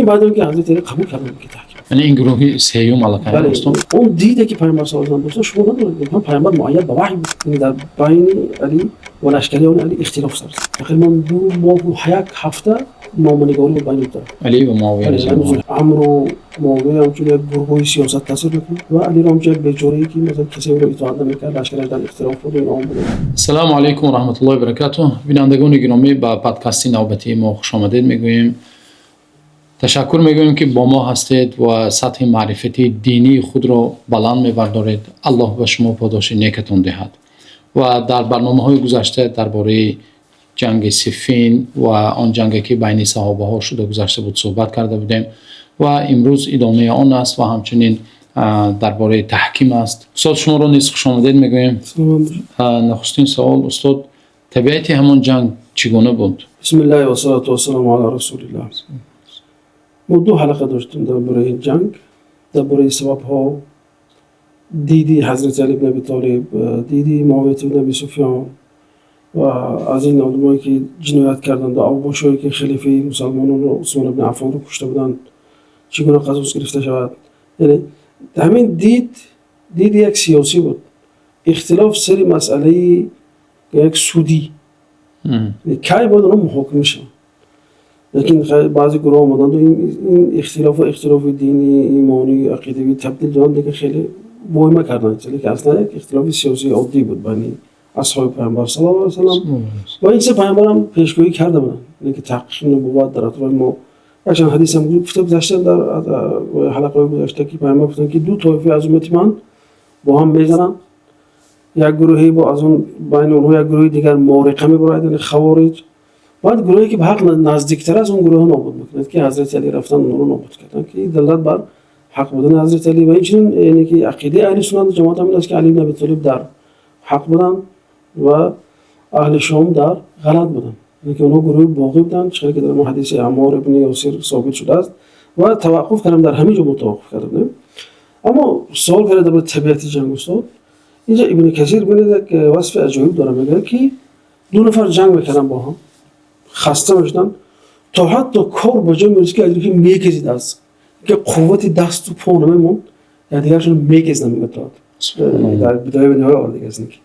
Ин баъд он ки ҳазрати Алӣ қабул карданд, ки таҳким. Яъне ин гурӯҳи сеюм аллакай. Бале. Устод. Он диде ки пайғамбар саллаллоҳу алайҳи васаллам доштанд, шумо надоред. Пайғамбар муайяд ба ваҳй буд. Яъне дар байни Алӣ ва лашкариёни Алӣ ихтилоф сар зад. Тақрибан 2 моҳу як ҳафта номанигорӣ буд байни ду тараф. Алӣ ва Муовия. Бале, Амру Муовия ҳамчун як гургҳои сиёсат тасвир мекунад ва Алиро ҳамчун як бечорае, ки масалан касе ӯро итоат намекард, лашкараш дар ихтилоф буд, ино он буд. Ассалому алайкум ва раҳматуллоҳи ва баракатуҳ. Бинандагони гиромӣ, ба подкасти навбатии мо хушомадед мегӯем. Ташаккур мегӯем, ки бо мо ҳастед ва сатҳи маърифати динии худро баланд мебардоред. Аллоҳ ба шумо подоши некатон диҳад. Ва дар барномаҳои гузашта дар бораи ҷанги Сиффин ва он ҷанге, ки байни саҳобаҳо шуда гузашта буд, суҳбат карда будем ва имрӯз идомаи он аст ва ҳамчунин дар бораи таҳким аст. Устод, шуморо низ хушомадед мегӯем. Нахустин савол, устод: табиати ҳамон ҷанг чӣ гуна буд? Бисмиллаҳи вассалоту вассалому ала расулиллаҳ. Мо ду ҳалқа доштем дар бораи ҷанг, дар бораи сабабҳо, диди ҳазрати Али ибн Аби Толиб, диди Муовият ибн Аби Суфён ва аз ин одамое, ки ҷиноят карданд, авбошое, ки халифаи мусалмононро, Усмон ибни Аффонро кушта буданд, чӣ гуна қасос гирифта шавад. Яъне ҳамин дид, диди як сиёсӣ буд, ихтилоф сари масъалаи як судӣ, кай бояд онҳо муҳокима шаванд. Лекин баъзе гурӯҳ омаданду ин ихтилофо ихтилофи динӣ, имонӣ, ақидавӣ табдил доданд, лекин хеле войма карданд, лекин аслан як ихтилофи сиёсии оддӣ буд байни асҳоби пайғамбар саллаллоҳу алайҳи васаллам. Ва ин чиза пайғамбарам пешгӯӣ карда буданд, яъне ки таҳқиқи нубувват дар атрофи мо якчанд ҳадисам гуфта гузаштам дар ҳалақаҳои гузашта, ки пайғамбар гуфтанд, ки ду тоифа аз уммати ман бо ҳам мезананд, як гурӯҳе бо аз он байни онҳо як гурӯҳи дигар мориқа мебарояд, яъне хавориҷ. Баъд гурӯҳе, ки ба ҳақ наздиктар аст, он гурӯҳро нобуд мекунад, ки ҳазрати Алӣ рафтан, онҳоро нобуд карданд, ки далолат бар ҳақ будани ҳазрати Алӣ. Ва инчунин, яъне ки ақидаи аҳли суннат ҷамоат ҳам ин аст, ки Али ибн Аби Толиб дар ҳақ буданд ва аҳли Шом дар ғалат буданд, яъне ки онҳо гурӯҳи боғӣ буданд, чӣ ки дар ҳадиси Аммор ибни Ёсир собит шудааст. Ва таваққуф кардам, дар ҳамин ҷо мо таваққуф карда будем. Аммо суол карда дар бораи табиати ҷанг, устод, инҷа Ибни Касир, бинед, як васфи аҷоиб дорад. Мегӯяд, ки ду нафар ҷанг мекарданд, бо ҳам хаста мешуданд, то ҳатто кор ба ҷой мерасид, ки якдигаро мегазид, аз ки қуввати дасту по намемонд, якдигарашон мегазиданд. Мегӯяд, то дар бидоя ва ниҳоя оварда ки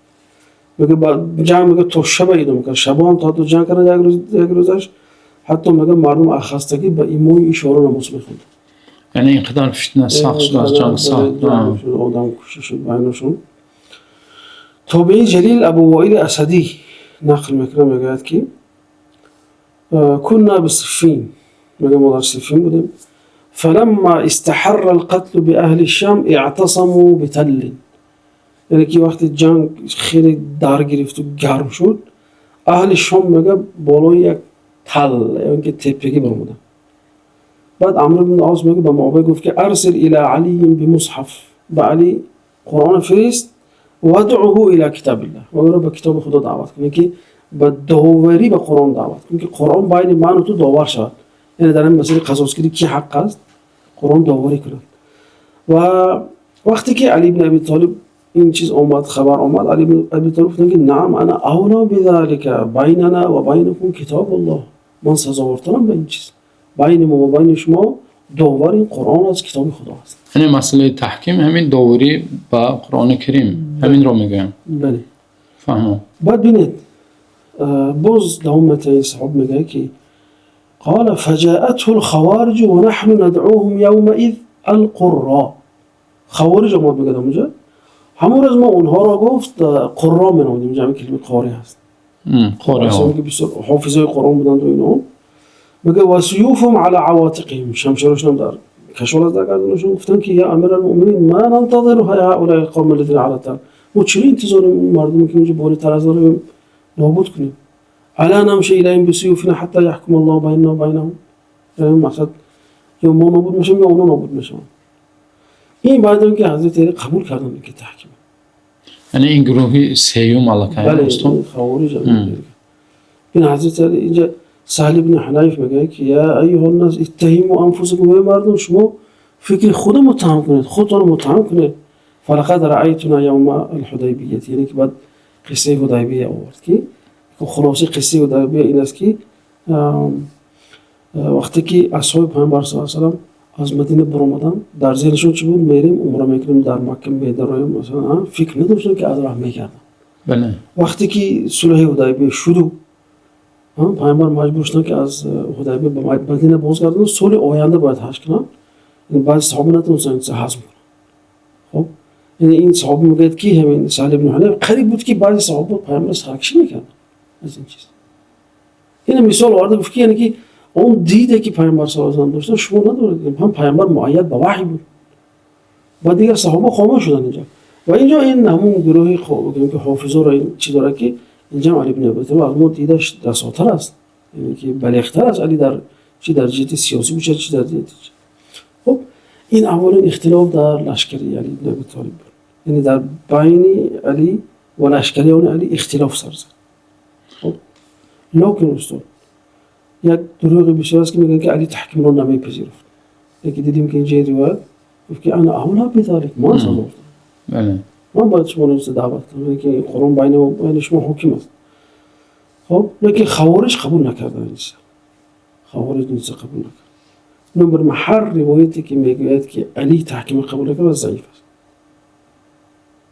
мегӯяд, ҷанг, мегӯяд, то шаба идома кард. Шабо ҳам то ҳатто ҷанг карданд як рӯзаш. Ҳатто, мегӯяд, мардум аз хастагӣ ба имою ишора намоз мехонданд. Яъне ин қадар фитна сахт шуд, аз ҷанг сахт. Одам кушта шуд байнашон. Тобеи ҷалил Абу Воили Асадӣ нақл мекунад, мегӯяд, ки كنا بصفين, мегӯяд, мо дар Сиффин будем. فلما استحر القتل بأهل الشام اعتصموا بتل, яъне ки вақте ҷанг хеле дар гирифту гарм шуд, аҳли Шом, мега, болои як тал ё ки теппагӣ баромаданд. Баъд Амр ибн Ос, мега, ба Муовия гуфт, ки أرسل إلى علي بمصحف, ба Али Қуръон фирист, وادعه إلى كتاب الله, ва ӯро ба китоби Худо даъват кун, ки ба доварӣ ба Қуръон даъват кун, ки Қуръон байни ману ту довар шавад, яъне дар ин масъалаи қасосгирӣ ки ҳақ аст, Қуръон доварӣ кунад. Ва вақте ки Али ибн Аби Толиб ин чиз омад, хабар омад, Али ибн Аби Толиб гуфтанд, ки نعم، أنا أولى بذلك، بيننا وبينكم كتاب الله, ман сазовортарам ба ин чиз, байни мо ва байни шумо довар ин Қуръон аст, китоби Худо аст. Яъне масъалаи таҳким ҳамин доварӣ ба Қуръони Карим, ҳаминро мегӯям. Бале. Фаҳмо. Баъд бинед, боз давом метаҳи, саҳоб мегӯяд, ки قال فجاءته الخوارج ونحن ندعوهم يومئذ القراء. Хавориҷ омад, мегӯяд, онҷа ҳамон рӯз мо онҳоро, гуфт, қурро меномидем. Ҷамъи калимаи қорӣ ҳаст. Қориҳо. Ки бисёр ҳофизои Қуръон буданд ва ино. Мегӯяд: وسيوفهم على عواتقهم, шамшерошонам дар кашол аст, дар гарданашон. Гуфтанд, ки يا أمير المؤمنين، ما ننتظر هؤلاء القوم الذين على التل, мо чиро интизорем мардуме, ки онҷо бори таразорем, нобуд кунем? ألا نمشي إليهم بسيوفنا حتى يحكم الله بيننا وبينهم. Мақсад, ё мо нобуд мешавем, ё оно нобуд мешаванд. Ин баъд он ки ҳазрати Али қабул карданд, ки таҳким. Яъне ин гурӯҳи сеюм аллакай. Бале, хавориҷ. Ин ҳазрати Али, инҷа Саҳл ибни Ҳунайф мегӯяд, ки يا أيها الناس، اتهموا أنفسكم, эй мардум, шумо фикри худо муттаҳам кунед, худтонро муттаҳам кунед. فلقد رأيتنا يوم الحديبية, яъне ки баъд қиссаи Ҳудайбия овард, ки хулосаи қиссаи Ҳудайбия ин аст, ки Вақте ки асҳоби Паёмбар саллаллоҳу алайҳи васаллам аз Мадина баромаданд, дар зеҳнашон чӣ буд? Мерем, умра мекунем, дар Макка медароем, масалан, фикр надоштанд, ки аз роҳ мегарданд. Вақте ки сулҳи Ҳудайбия шуду, Паёмбар маҷбур шуданд, ки аз Ҳудайбия ба Мадина бозгарданд, соли оянда бояд ҳаҷ кунанд. Баъзе саҳоба натавонистанд ин чиза ҳазм кунанд. Хоб, яъне ин саҳоба мегӯяд, ки ҳамин Саҳл ибни Ҳунайф қариб буд, ки баъзе саҳоба Паёмбар саркашӣ мекарданд аз ин чиз. Ина мисол оварда гуфт, ки яъне ки он диде, ки Паёмбар саллаллоҳу алайҳи васаллам доштанд, шумо надоред. Ҳам Паёмбар муайяд ба ваҳй буд ва дигар саҳоба хомӯш шуданд инҷо. Ва инҷо ин ҳамун гурӯҳи, ки ҳофизоро ин чӣ дорад, ки инҷа Али ибни Абу Толиб аз мо дидаш расотар аст, яъне ки балиғтар аст Али, дар чи дар ҷиҳати сиёсӣ бошад, чи дар ҷиҳати. Хуб, ин аввалин ихтилоф дар лашкари Али ибни Абу Толиб буд, яъне дар байни Али ва лашкариёни Али ихтилоф сар зад. Хуб, лекин устод, як дурӯғи бисёр аст, ки мегӯянд, ки Али таҳкимро намепазируфт. Яке дидем, ки инҷа ривоят гуфт, ки أنا أولى بذلك, ман сазовортам, ман бояд шуморо инҷа даъват кунам, ки Қуръон байни шумо ҳоким аст. Хоб, лекин хавориҷ қабул накарданд ин чиза, хавориҷ ин чиза қабул накард. Бинобар ҳар ривояте, ки мегӯяд, ки Али таҳкими қабул накард, заиф аст.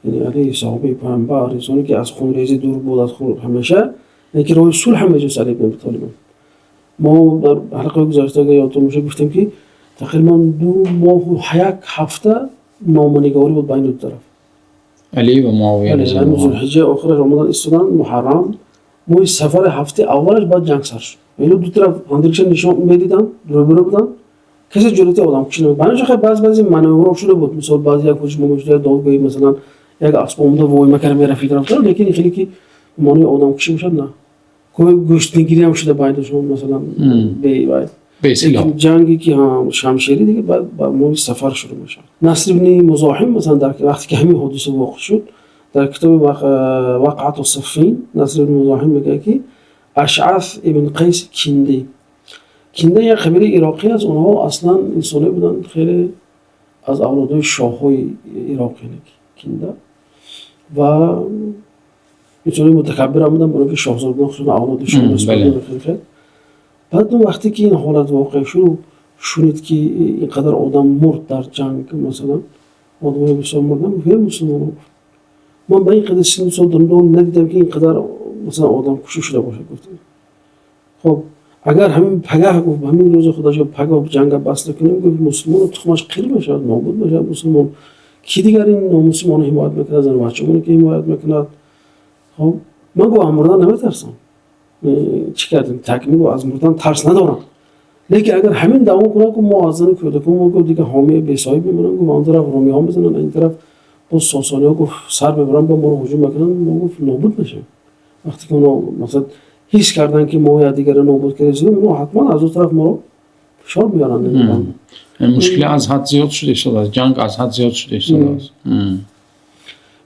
Яъне Али, саҳобаи Паёмбар, инсоне ки аз хунрезӣ дур буд, аз хун ҳамеша, яъне ки роҳи сулҳ меҷӯст Али ибн Аби Толиб. Мо дар ҳалқаи гузашта, агар ёдтон бошад, гуфтем, ки тақрибан 2 моҳу як ҳафта номанигорӣ буд байни ду тараф. Али ва Муавия. Зулҳиҷа охираш омадан истодан, муҳаррам, моҳи сафари, ҳафтаи аввалаш баъд ҷанг сар шуд. Ино ду тараф ҳамдигарша нишон медиданд, рӯбарӯ буданд, касе ҷуръати одамкушӣ намекард. Банаҷо хай баъзе маневрҳо шуда буд, мисол, баъзе як ҳуҷума мешуд, додгоҳи, масалан, як асп омада войма карда мерафт, рафта, лекин хеле ки маънои одамкушӣ бошад, на. Гӯштнигирӣ ҳам шуда байнашон, масалан, бевай ҷанге ки шамшерӣ дига баъд ба моҳи сафар шурӯъ мешавад. Наср ибни Музоҳим, масалан, дар вақте ки ҳамин ҳодиса воқеъ шуд, дар китоби Вақъату Саффин Наср ибни Музоҳим мегӯяд, ки Ашъаф ибн Қайс Киндӣ, Кинда як қабилаи ироқӣ аст, онҳо аслан инсоне буданд хеле аз авлодои шоҳҳои ироқӣ, Кинда, ва инсонои мутакаббирам буданд, барои ки шоҳзода буданд, хусусан авлоди шоҳ. Баъд вақте ки ин ҳолат воқеъ шуд, шунид, ки ин қадар одам мурд дар ҷанг, масалан, одамои бисёр мурданд, гуфт: «Эй мусулмонон, гуфт, ман ба ин қадар синну сол дорам, надидам, ки ин қадар, масалан, одамкушӣ шуда бошад», гуфт. Хоб, агар ҳамин пагаҳ, гуфт, ҳамин рӯзи худаш пагаҳ ҷанга бас накунем, гуфт, мусулмону тухмаш қир мешавад, нобуд мешавад мусулмон. Ки дигар ин номуси моро ҳимоят мекунад, зану бачамоно ки ҳимоят мекунад? Хоб, ман, гуфт, аз мурдан наметарсам. Чӣ кардем так, мегӯ, аз мурдан тарс надорам, лекин агар ҳамин давом кунад, гуфт, мо аз зану кӯдакон мо, гуфт, дигар ҳомии бесоҳиб мемонам, гуфт, он тараф румиҳо мезананд, ин тараф боз сосониҳо, гуфт, сар мебаранд, бо моро ҳуҷум мекунанд, мо, гуфт, нобуд мешавем. Вақте ки онҳо, масалан, ҳис карданд, ки мо якдигарро нобуд кардем, онҳо ҳатман аз он тараф моро фишор меоранд. Мушкили аз ҳад зиёд шуда истодааст, ҷанг аз ҳад зиёд шуда истодааст.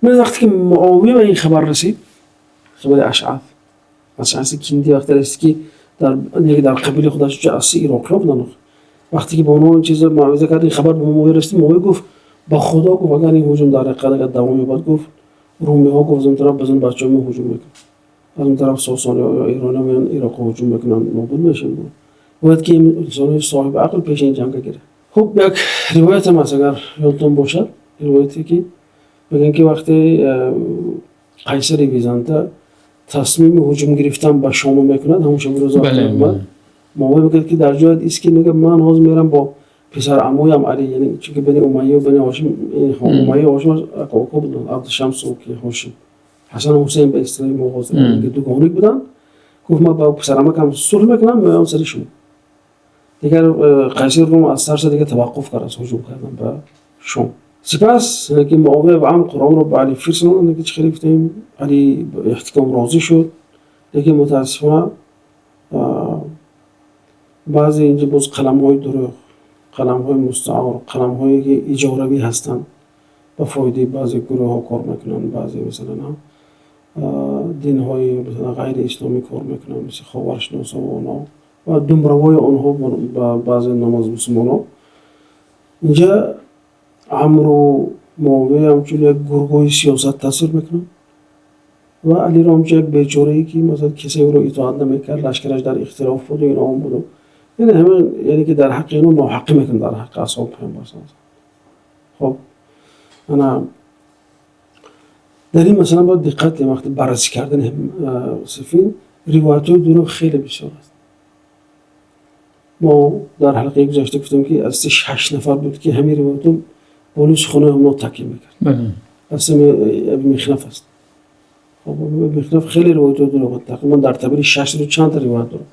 Вақте ки Муовия ба ин хабар расид, хабари Ашъаси Киндӣ вақте расид, ки дар қабилаи худаш асли ироқиҳо буданд, вақте ки ба онҳо ин чиза муовиза кард, ин хабар ба Муовия расид, Муовия гуфт: «Ба Худо, гуфт, агар ин ҳуҷум дар ҳақиқат агар давом ёбад, гуфт, румиҳо, гуфт, аз он тараф ба зан бачаҳо мо ҳуҷум мекунанд, аз он тараф сосониҳо ё эрониҳо меоянд, Ироқо ҳуҷум мекунанд, нобуд мешавем. Бояд ки инсонои соҳиби ақл пеши ин ҷанга гирад». Хуб, як ривоятам аст, агар ёдтон бошад, ривояте, ки мегӯянд, ки вақте қайсари Византа тасмими ҳуҷум гирифтан ба Шомо мекунад, ҳамон шаби рӯза Муовия мегӯяд, ки дар ҷоят ист, ки мегӯяд, ман ҳозир мерам бо писарамӯям Али, яъне чунки Бани Умайя, Бани Ҳошим, Умайя, Ҳошим акоко буданд, Абдушамсу ки Ҳошим, Ҳасану Ҳусейн ба истилоҳи мо ҳозир дугоник буданд, гуфт, ман ба писарамакам сулҳ мекунам, меоям сари шумо. Дигар қайсари Рум аз тарса дигар таваққуф кард аз ҳуҷум кардан ба Шом. Сипас ки Муовия ва Амр Қуръонро ба Али фирсонанд, ки чӣ хеле гуфтем, Али ба эҳтиком розӣ шуд, лекин мутаассифона баъзе инҷа боз қаламҳои дурӯғ, қаламҳои мустаор, қаламҳое ки иҷоравӣ ҳастанд, ба фоидаи баъзе гурӯҳҳо кор мекунанд, баъзе, масалан, динҳои, масалан, ғайриисломӣ кор мекунанд, мисли ховаршиносо ва онҳо ва думравои онҳо ба баъзе намозмусулмонҳо, инҷа Амру Муовия ҳамчун як гургҳои сиёсат тасвир мекунанд ва Алиро ҳамчун як бечорае, ки, масалан, касе ӯро итоат намекард, лашкараш дар ихтилоф буду, ино он буду. Яъне ҳамин, яъне ки дар ҳаққи инҳо ноҳаққӣ мекунад, дар ҳаққи асҳоби паёмбар. Хоб, ана дар ин масъала бояд диққат диҳем. Вақти баррасӣ кардани Сиффин, ривоятҳои дурӯғ хеле бисёр аст. Мо дар ҳалқаи гузашта гуфтем, ки аз шаш нафар буд, ки ҳамин ривоятҳо болои суханои ҳамонҳо такя мекард. Аз Аби Михнаф аст. Хоб, Аби Михнаф хеле ривоятҳои дурӯғ, тақрибан дар Табари 600 чанд та ривоят дорад,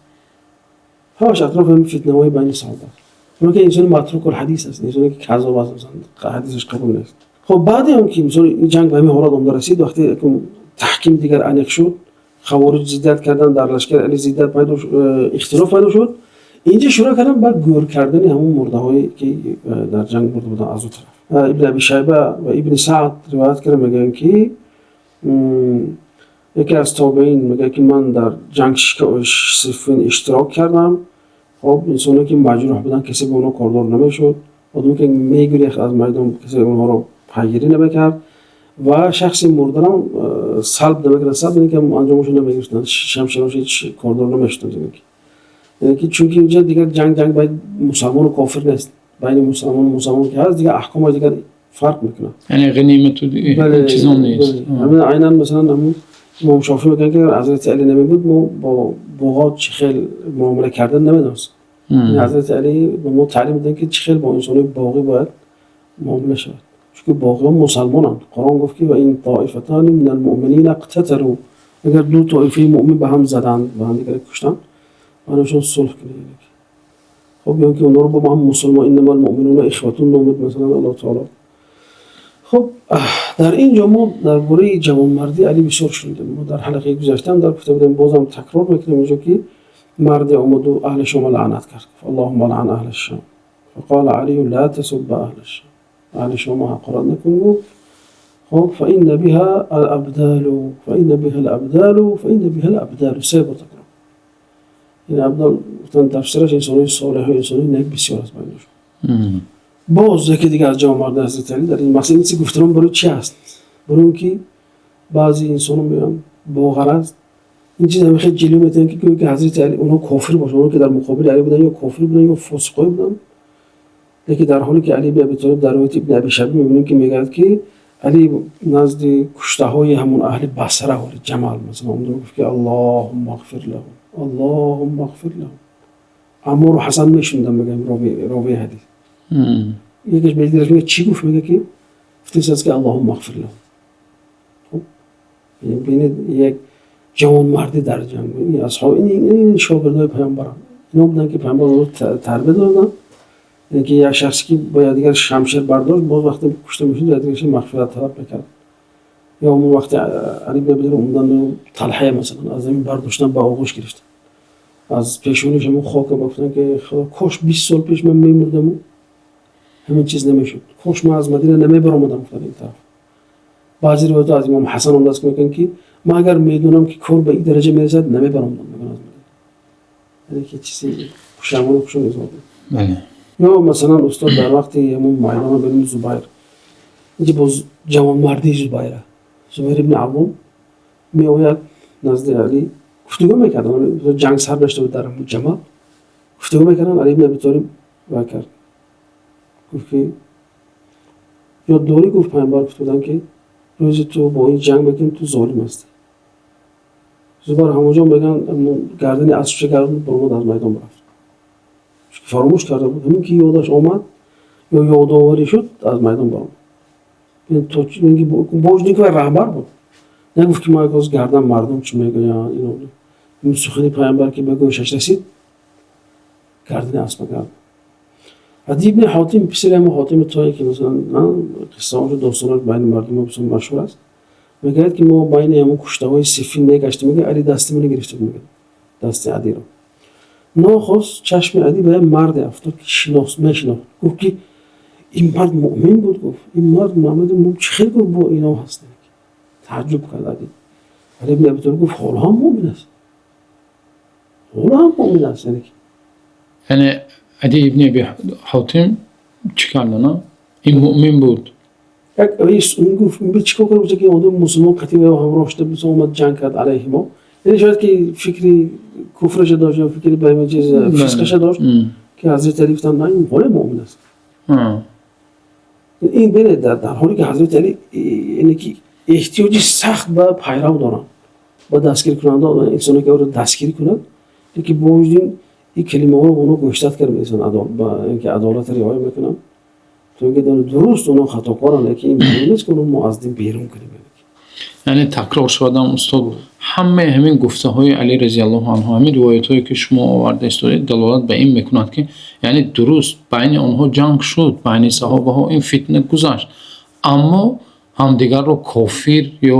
ҳамаш атрофи ҳамин фитнаҳои байни саҳоба аст. Оно ки инсони матруку лҳадис аст, инсоне ки каззоб аст, ҳадисаш қабул нест. Хоб, баъди он ки, мисол, ин ҷанг ба ҳамин ҳолат омда расид, вақте таҳким дигар аниқ шуд, хавориҷ зиддият кардан, дар лашкари Али зиддият пайдо, ихтилоф пайдо шуд. Инҷа шурӯъ кардам ба гӯр кардани ҳамон мурдаҳое, ки дар ҷанг мурда буданд. Аз ду тараф Ибни Аби Шайба ва Ибни Саъд ривоят карда мегӯянд, ки яке аз тобеин мегӯяд, ки ман дар ҷанг Сиффин иштирок кардам. Хоб, инсоне ки маҷрӯҳ буданд, касе ба онҳо кордор намешуд, одаме ки мегурехт аз майдон, касе онҳоро пайгирӣ намекард ва шахси мурданам салб намекард. Салб ки анҷомашо намегирифтанд, шамшерош ҳеҷ кордор намешуданд. Яъне ки чунки инҷа дигар ҷанг байни мусалмону кофир нест, байни мусалмону мусалмон ки ҳаст, дигар аҳкомаш дигар фарқ мекунад. Яъне ғанимату чизон нест. Ҳамин айнан, масалан, ҳамун Имом Шофӣ мегӯянд, ки Ҳазрати Али намебуд, мо бо буғот чӣ хел муомила кардан намедонистем. Ҳазрати Али ба мо таълим доданд, ки чӣ хел бо инсонои боғӣ бояд муомила шавад, чунки боғиён мусалмонанд. Қуръон гуфт, ки وإن طائفتان من المؤمنين اقتتلوا, агар ду тоифаи муъмин ба ҳам заданд, ба ҳам дигар куштанд, байнашон сулҳ кунед. Хоб, ё ки онҳоро бо ҳам мусулмон, إنما المؤمنون إخوة номид, масалан, Аллоҳ таоло. Хуб, дар ин ҷо мо дар бораи ҷавонмардии Али бисёр шунидем. Мо дар ҳалқаи гузаштаам дар гуфта будем, бозам такрор мекунем. Инҷо ки марде омаду аҳли Шома лаънат кард: اللهم العن أهل الشام. فقال علي: لا تسب أهل الشام, аҳли Шома ҳақорат накун, гуфт. Хоб, فإن بها الأبدال, فإن بها الأبدال, فإن بها الأبدال, се бор такрор. Ин абдал гуфтан, тафсираш инсонои солеҳу инсонои нек бисёр аст байнашон. Боз яке дигар аз ҷавонмарди Ҳазрати Али дар ин мақсад. Ин чизи гуфтанам барои чи аст? Барои он ки баъзе инсоно меоянд бо ғараз ин чиз ҳамин хел ҷилва метавонанд, ки гӯё ки Ҳазрати Али онҳо кофир бошанд. Онҳо ки дар муқобили Али буданд, ё кофир буданд, ё фосиқое буданд. Лекин дар ҳоле ки Али ибни Аби Толиб, дар ривояти Ибни Аби Шайба мебинем, ки мегӯяд, ки Али назди куштаҳои ҳамон аҳли Басра, ҳоли Ҷамал, масалан, омада гуфт, ки اللهم اغفر لهم, اللهم اغفر لهم. Аммору Ҳасан мешунидам, мегӯям ровии ҳадис. Якеш мегираш, мега: «Чӣ гуфт?» Мега, ки гуфтааст, ки اللهم اغفر لهم. Хуб, бинед, як ҷавонмардӣ дар ҷанг. Ин асҳоб, ин шогирдои паёмбарам, ино буданд, ки паёмбар онҳо тарбия доданд. Яъне ки як шахсе ки бо якдигар шамшер бардошт, боз вақте кушта мешуд, якдигарша мағфират талаб мекард. Ё ҳамон вақте Али ибн Аби Толиб омаданду Талҳая, масалан, аз замин бардоштан, ба оғӯш гирифтанд, аз пешониш ҳамон хока гуфтанд, ки худо, кош 20 сол пеш ман мемурдаму ҳамин чиз намешуд, кош ман аз Мадина намебаромадам, гуфтанд. Ин тараф баъзе ривоятҳо аз Имом Ҳасан омадааст, ки мегӯянд, ки ман агар медонам, ки кор ба ин дараҷа мерасад, намебаромадам, мегӯянд, аз Мадина. Яъне ки чизи пушаймону хушон изҳор. Ё масалан, устод, дар вақти ҳамон майдона бинем, Зубайр инҷа боз ҷавонмардии Зубайра. Зубайр ибни Аввом меояд назди Али, гуфтугӯ мекарданд. Ҷанг сар нашуда буд, дар ҳамон Ҷамал гуфтугӯ мекарданд. Али ибни Аби Толиб вай кард, гуфт, ки ёд дорӣ, гуфт, паёмбар гуфта буданд, ки рӯзи ту бо ин ҷанг мекунӣ, ту золим ҳастӣ. Зубайр ҳамонҷо, мегӯянд, гардани аспша гардонд, баромад, аз майдон рафт, чунки фаромӯш карда буд. Ҳамин ки ёдаш омад ё ёдоварӣ шуд, аз майдон баромад. Бо вуҷуди ин ки вай раҳбар буд, нагуфт, ки ман боз гардан, мардум чӣ мегӯянд. Ин сухани паёмбар ки ба гӯшаш расид, гардани аспа гард. Ади ибни Ҳотим, писари ҳамон Ҳотими Тое, ки масалан қиссаҳошу, достонаш байни мардум бисёр машҳур аст, мегӯяд, ки мо байни ҳамон куштаҳои Сиффин мегаштем, мегӯяд, Али дасти маро гирифта буд, мегӯяд, дасти Адиро. Нохост чашми Ади ба як марде афтод, ки шинос мешинохт. Гуфт, ки ин мард муъмин буд, гуфт, ин мард Муҳаммади, чӣ хел, гуфт, бо ино ҳаст? Тааҷҷуб кард Ади. Али ибни Аби Толиб гуфт: «Ҳоло ҳам муъмин аст, ҳоло ҳам муъмин аст». Яъне ки Яъне Ади ибни Аби Ҳотим чӣ кардана? Ин муъмин буд. Як гуфт: «Чӣ кор карда, ки одами мусулмон қатъи ҳамроҳ шуда, омад, ҷанг кард алайҳи мо?» Яъне шояд ки фикри куфраш дошт ё фикри ба ин чиз фисқаш дошт, ки Ҳазрати Алӣ гуфтанд, на, ин ҳоло мӯъмин аст. Ин бинед, дар ҳоле ки Ҳазрати Алӣ, яъне ки эҳтиёҷи сахт ба пайрав доранд, ба дастгиркунанда, инсоне ки ӯро дастгирӣ кунад, лекин бо вуҷуди ин калимаҳоро ба онҳо гӯшзад карда меинсон, ки адолатро риоя мекунанд, то инки дуруст онҳо хатокоранд, лекин ин маъно нест, ки онҳо мо аз дин берун кунем. Яъне такрор шудам, устод, ҳамаи ҳамин гуфтаҳои Алӣ разияллоҳу анҳу, ҳамин ривоятҳое, ки шумо оварда истодед, далолат ба ин мекунад, ки яъне дуруст байни онҳо ҷанг шуд, байни саҳобаҳо ин фитна гузашт, аммо ҳамдигарро кофир ё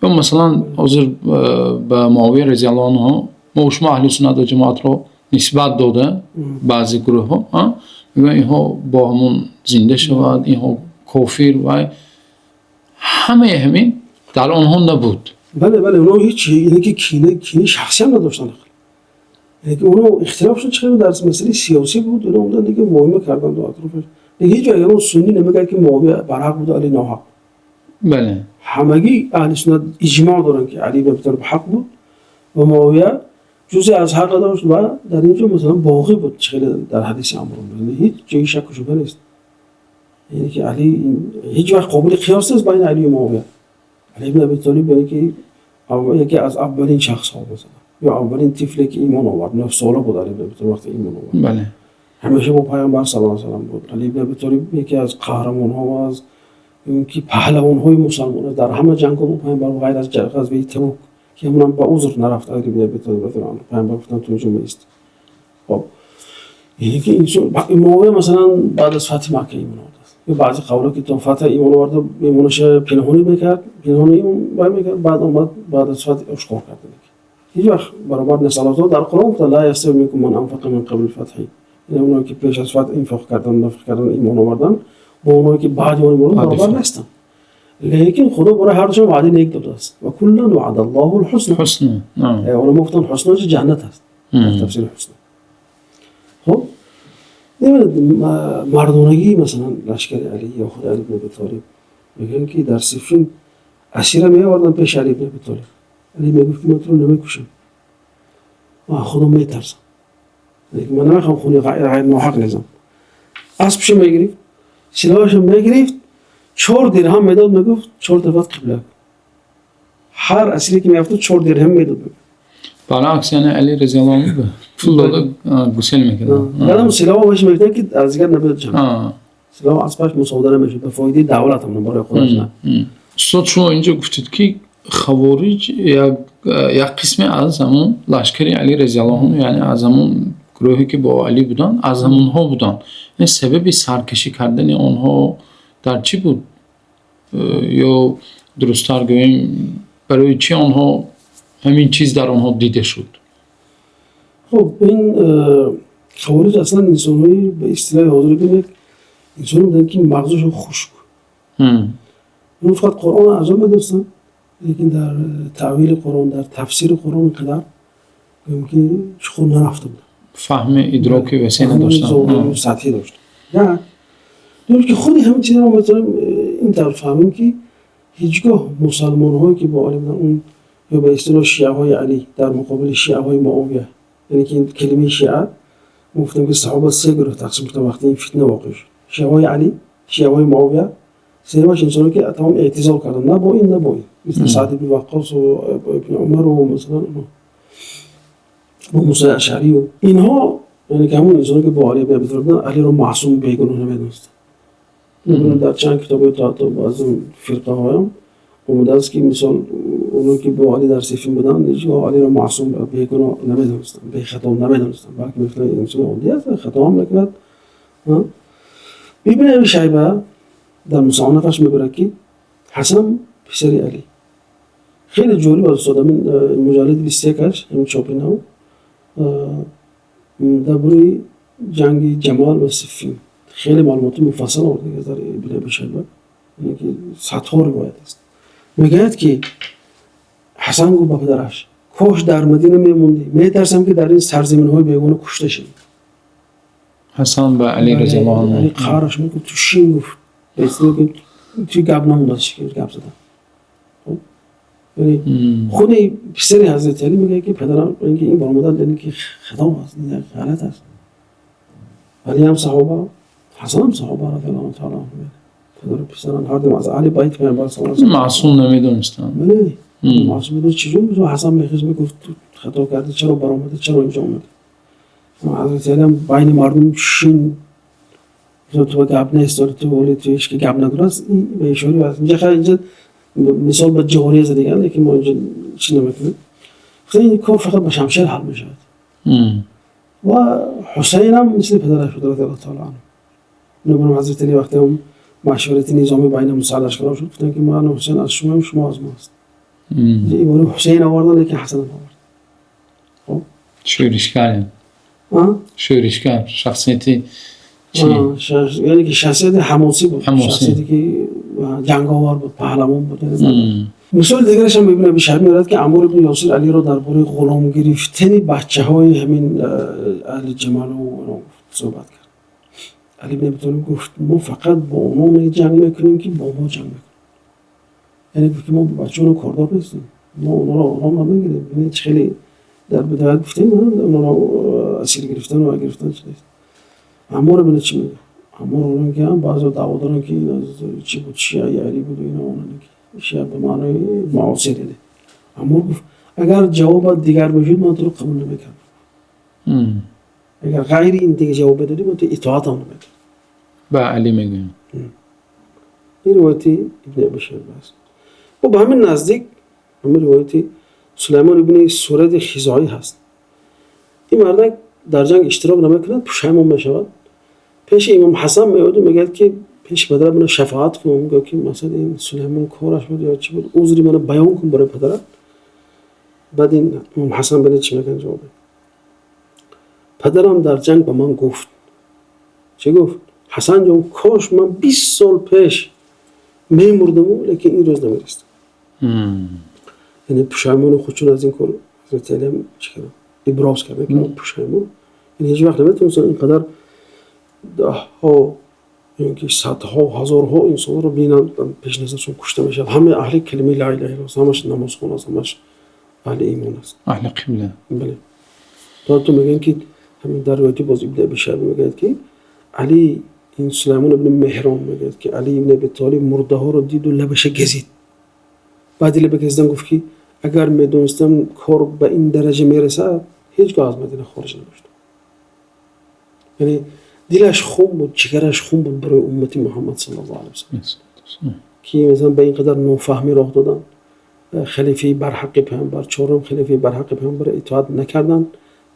масалан ҳозир ба Муовия разияллоҳу анҳу мо шумо аҳли суннат ва ҷамоатро нисбат дода баъзе гурӯҳҳо мегӯянд, инҳо бо ҳамон зинда шавад, инҳо кофир, вай ҳамаи ҳамин дар онҳо набуд. Бале, онҳо ҳеҷ, яъне ки кинаи шахсӣ ҳам надоштанд. Яъне ки онҳо ихтилофшон чӣ дар масъалаи сиёсӣ буд, онҳо омаданд, дига муҳима карданд атрофаш. Ҳеҷ ҷо ягон суннӣ намегӯяд, ки Муовия барҳақ буд, Алӣ ноҳақ. Ҳамагӣ аҳли суннат иҷмоъ доранд, ки Алӣ ибн Абӣ Толиб ҳақ буд ва Муовия ҷузъе аз ҳақ дошт ва дар ин ҷо масалан боғӣ буд, чӣ хеле дар ҳадиси Амр ҳеҷ ҷои шакку шубҳа нест. Яъне ки Алӣ ҳеҷ вақт қобили қиёс нест байни Алию Муовия. Алӣ ибн Абӣ Толиб, яъне ки яке аз аввалин шахсҳо, масалан, ё аввалин тифле, ки имон овард, 9 сола буд Алӣ ибн Абӣ Толиб вақте имон овард. Ҳамеша бо Пайғамбар саллаллоҳу алайҳи васаллам буд. Алӣ ибн Абӣ Толиб яке аз қаҳрамонҳо ва аз ки паҳлавонҳои мусалмон аст. Дар ҳама ҷангҳо бо Пайғамбар, ғайр аз ғазваи Табук, ки ҳамонам ба узр нарафт Алӣ ибн Абӣ Толиб, Пайғамбар гуфтанд, ту инҷо меисти. Хоб, яъне ки инсон Муовия масалан баъд аз фатҳи Макка имон овардааст, ё баъзе қавлҳо, ки то фатҳ имон оварда, имонаша пинҳонӣ мекард, пинҳонӣ имон мекард, баъд омад, баъд аз фатҳ ошкор кард. Ҳеҷ вақт баробар нест. Аллоҳ таоло дар Қуръон гуфта: ла ястави минкум ман анфақа мин қабли лфатҳи. Яъне оное ки пеш аз фатҳ инфоқ кардан, нафиқ кардан, имон овардан, бо оное ки баъди он имон баробар нестанд. Лекин Худо барои ҳардушон ваъдаи нек додааст: ва куллан ваъда Аллоҳу лҳусна. Уламо гуфтанд, ҳусна ҷаннат аст дар тафсири ҳусна. Хуб, мардонагии масалан лашкари Алӣ ё худи Али ибн Аби Толиб, мегӯянд, ки дар Сиффин асира меоварданд пеши Али ибн Аби Толиб. Алӣ мегуфт, ки ман туро намекушам, ман Худо метарсам, ман намехоҳам хуни ғайр ноҳақ резам. Аспшо мегирифт, силоҳашо мегирифт, 4 дирҳам медод, мегуфт, чор дафъат қибла кун. Ҳар асире ки меафтод, 4 дирҳам медод. Баръакс, яъне Али разияллоҳу анҳу пул дода гусел мекарданд. Баъдам силоҳ баша мегуфтанд, ки аз дигар набояд ҷамъ, силоҳ аспаш мусодира мешуд ба фоидаи давлат, ҳам барои худаш на. Устод, шумо инҷо гуфтед, ки хавориҷ як қисме аз ҳамон лашкари Али разияллоҳу анҳу, яъне аз ҳамон гурӯҳе, ки бо Алӣ буданд, аз ҳамонҳо буданд. Сабаби саркашӣ кардани онҳо дар чӣ буд? Ё дурусттар гӯем, барои чӣ онҳо ҳамин чиз дар онҳо дида шуд? Хуб, ин хавориҷ аслан инсонҳои, ба истилоҳи ҳозир бигӯем, як инсоне буданд, ки мағзашон хушк. Онҳо фақат Қуръонро азоб медонистанд, лекин дар таъвили Қуръон, дар тафсири Қуръон ин қадар, гӯем ки, чуқур нарафта буданд. Фаҳми идроки васеъ надоштанд. Сатҳӣ доштанд. Як дуюм, ки худи ҳамин чизро метавонем ин тавр фаҳмем, ки ҳеҷ гоҳ мусалмонҳое, ки бо Алӣ буданд, он ё ба истилоҳ шиаҳои Алӣ дар муқобили шиаҳои Муовия, яъне ки калимаи шиа, мо гуфтем, ки саҳоба се гурӯҳ тақсим шуданд вақте ин фитна воқеъ шуд: шиаҳои Алӣ, шиаҳои Муовия, сеюмаш инсоне, ки тамом эътизол карданд, на бо ин, на бо ин, мисли Саъд ибни Ваққосу ибни Умару масалан Абу Мусои Ашъарию инҳо. Яъне ки ҳамон инсоне, ки бо Алӣ ибни Абӣ Толиб буданд, Алиро маъсум, бегуноҳ намедонистанд. Дар чанд китобҳои то баъзе фирқаҳоям омадааст, ки мисол оно ки бо Алӣ дар Сиффин буданд, ҳеҷ гоҳ Алиро маъсум, бегуноҳ намедонистанд, бехато намедонистанд, балки мегуфтанд, инсони оддӣ аст, хато ҳам мекунад. Ибни Аби Шайба дар Мусаннафаш мебарад, ки Ҳасан, писари Алӣ, хеле ҷолиб аст, устод, ҳамин муҷаллади 21-аш, ҳамин чопи нав, дар бораи ҷанги Ҷамал ва Сиффин хеле маълумоти муфассал оварда дар Ибни Аби Шайба, яъне ки садҳо ривоят аст. Мегӯяд, ки Ҳасан гуфт ба падараш: «Кош дар Мадина мемондӣ, метарсам, ки дар ин сарзаминҳои бегона кушта шавӣ». Ҳасан ба Алӣ разияллоҳу анҳу. Али қаҳраш гуфт: «Ту шин», гуфт, ту гап намондааст, гап задан. Яъне худи писари ҳазрати Алӣ мегӯяд, ки падарам, ки ин баромадан, яъне ки хато аст, ин як ғалат аст. Алӣ ҳам саҳоба, Ҳасан ҳам саҳоба радиаллоҳу таала анҳу. Падару писаран ҳар ду аз аҳли байти Паёмбар саллаллоҳу алайҳи васаллам. Маъсум намедонистанд. Бале, маъсум буд. Чӣ ҷур Ҳасан мехез, мегуфт: ту хато кардӣ, чаро баромадӣ, чаро инҷо омадӣ? Ҳазрати Алӣ ҳам байни мардум шин, ту гап нест, ту вале ту ҳеч ки гап надорад. Ин ба ишора аст инҷа. Хайр, инҷа мисол ба ҷория задаган, лекин мо инҷа чӣ намекунем. Ин кор фақат ба шамшер ҳал мешавад. Ва Ҳусайн ҳам мисли падараш буд радиаллоҳу таала анҳу. Бинобар ҳазрати Алӣ вақте ҳам машварати низомӣ байни мусаллашкарон шуд, гуфтанд, ки ман Ҳусайн аз шумоем, шумо аз мо аст. Ибораи Ҳусайн овардан, лекин Ҳасан овард. Хоб, шӯришгар, шӯришгар, шахсияти чӣ? Яъне ки шахсияти ҳамосӣ буд, шахсияте ки ҷанговар буд, паҳлавон буд. Мисоли дигараш ҳам Ибн Аби Шайба меорад, ки Аммор ибни Ёсир Алиро дар бораи ғулом гирифтани бачаҳои ҳамин аҳли Ҷамалу суҳбат кард. Али ибн Аби Толиб гуфт: мо фақат бо оно ҷанг мекунем, ки бо мо ҷанг мекунем. Яъне гуфт, ки мо бо бачаҳоно кордор нестем, мо онҳоро ором намегирем. Бинед, хеле дар бидоят гуфтем, онҳоро асир гирифтан ва гирифтан чи нест. Амморо бинед, чӣ мегӯяд Аммор. Онон ки баъзео даъво доранд, ки ин аз чӣ буд, шиаи Али буду ино, онане ки шиа ба маънои муосир. Яъне Аммор гуфт: агар ҷавобат дигар мешуд, ман туро қабул намекардам. Агар ғайри ин дига ҷавоб медодӣ, ман ту итоатам намекардам. Ба Али мегӯям. Ин ривояти Ибни Аби Шайба аст. Бо ба ҳамин наздик ҳамин ривояти Сулаймон ибни Суради Хизоӣ ҳаст. Ин мардак дар ҷанг иштирок намекунад, пушаймон мешавад, пеши имом Ҳасан меояду мегӯяд, ки пеши падарат мана шафоат кун. Мегӯяд, ки масалан ин Сулаймон кораш буд ё чӣ буд, узри мана баён кун барои падарат. Баъд ин имом Ҳасан, бинед, чӣ мекунад ҷавобе: падарам дар ҷанг ба ман гуфт. Чӣ гуфт? Ҳасан ҷон, кош ман 20 сол пеш мемурдаму, лекин ин рӯз намерасидам. Яъне пушаймони худшон аз ин кор ҳазрати Алиам чӣ карданд? Иброз карданд, ки ман пушаймон. Яъне ҳеҷ вақт наметавонистанд ин қадар даҳҳо ё ки садҳо, ҳазорҳо инсонро бинанд, пеши назаршон кушта мешавад. Ҳама аҳли калимаи ла илаҳа иллаллоҳ, ҳамаш намозхон аст, ҳамаш аҳли имон аст. Аҳли қибла. Бале, то мегӯянд, ки ҳамин дар ривояти боз Ибни Аби Шайба мегӯяд, ки Али, ин Сулаймон ибни Меҳрон мегӯяд, ки Али ибни Аби Толиб мурдаҳоро диду лабаша газид. Баъди лаба газидан гуфт, ки агар медонистам, кор ба ин дараҷа мерасад, ҳеҷ гоҳ аз Мадина хориҷ намешудам. Яъне дилаш хун буд, ҷигараш хун буд барои уммати Муҳаммад саллаллоҳу алайҳи васаллам, ки масалан ба ин қадар нофаҳмӣ роҳ доданд. Халифаи барҳаққи паёмбар, чорум халифаи барҳаққи паёмбар итоат накарданд.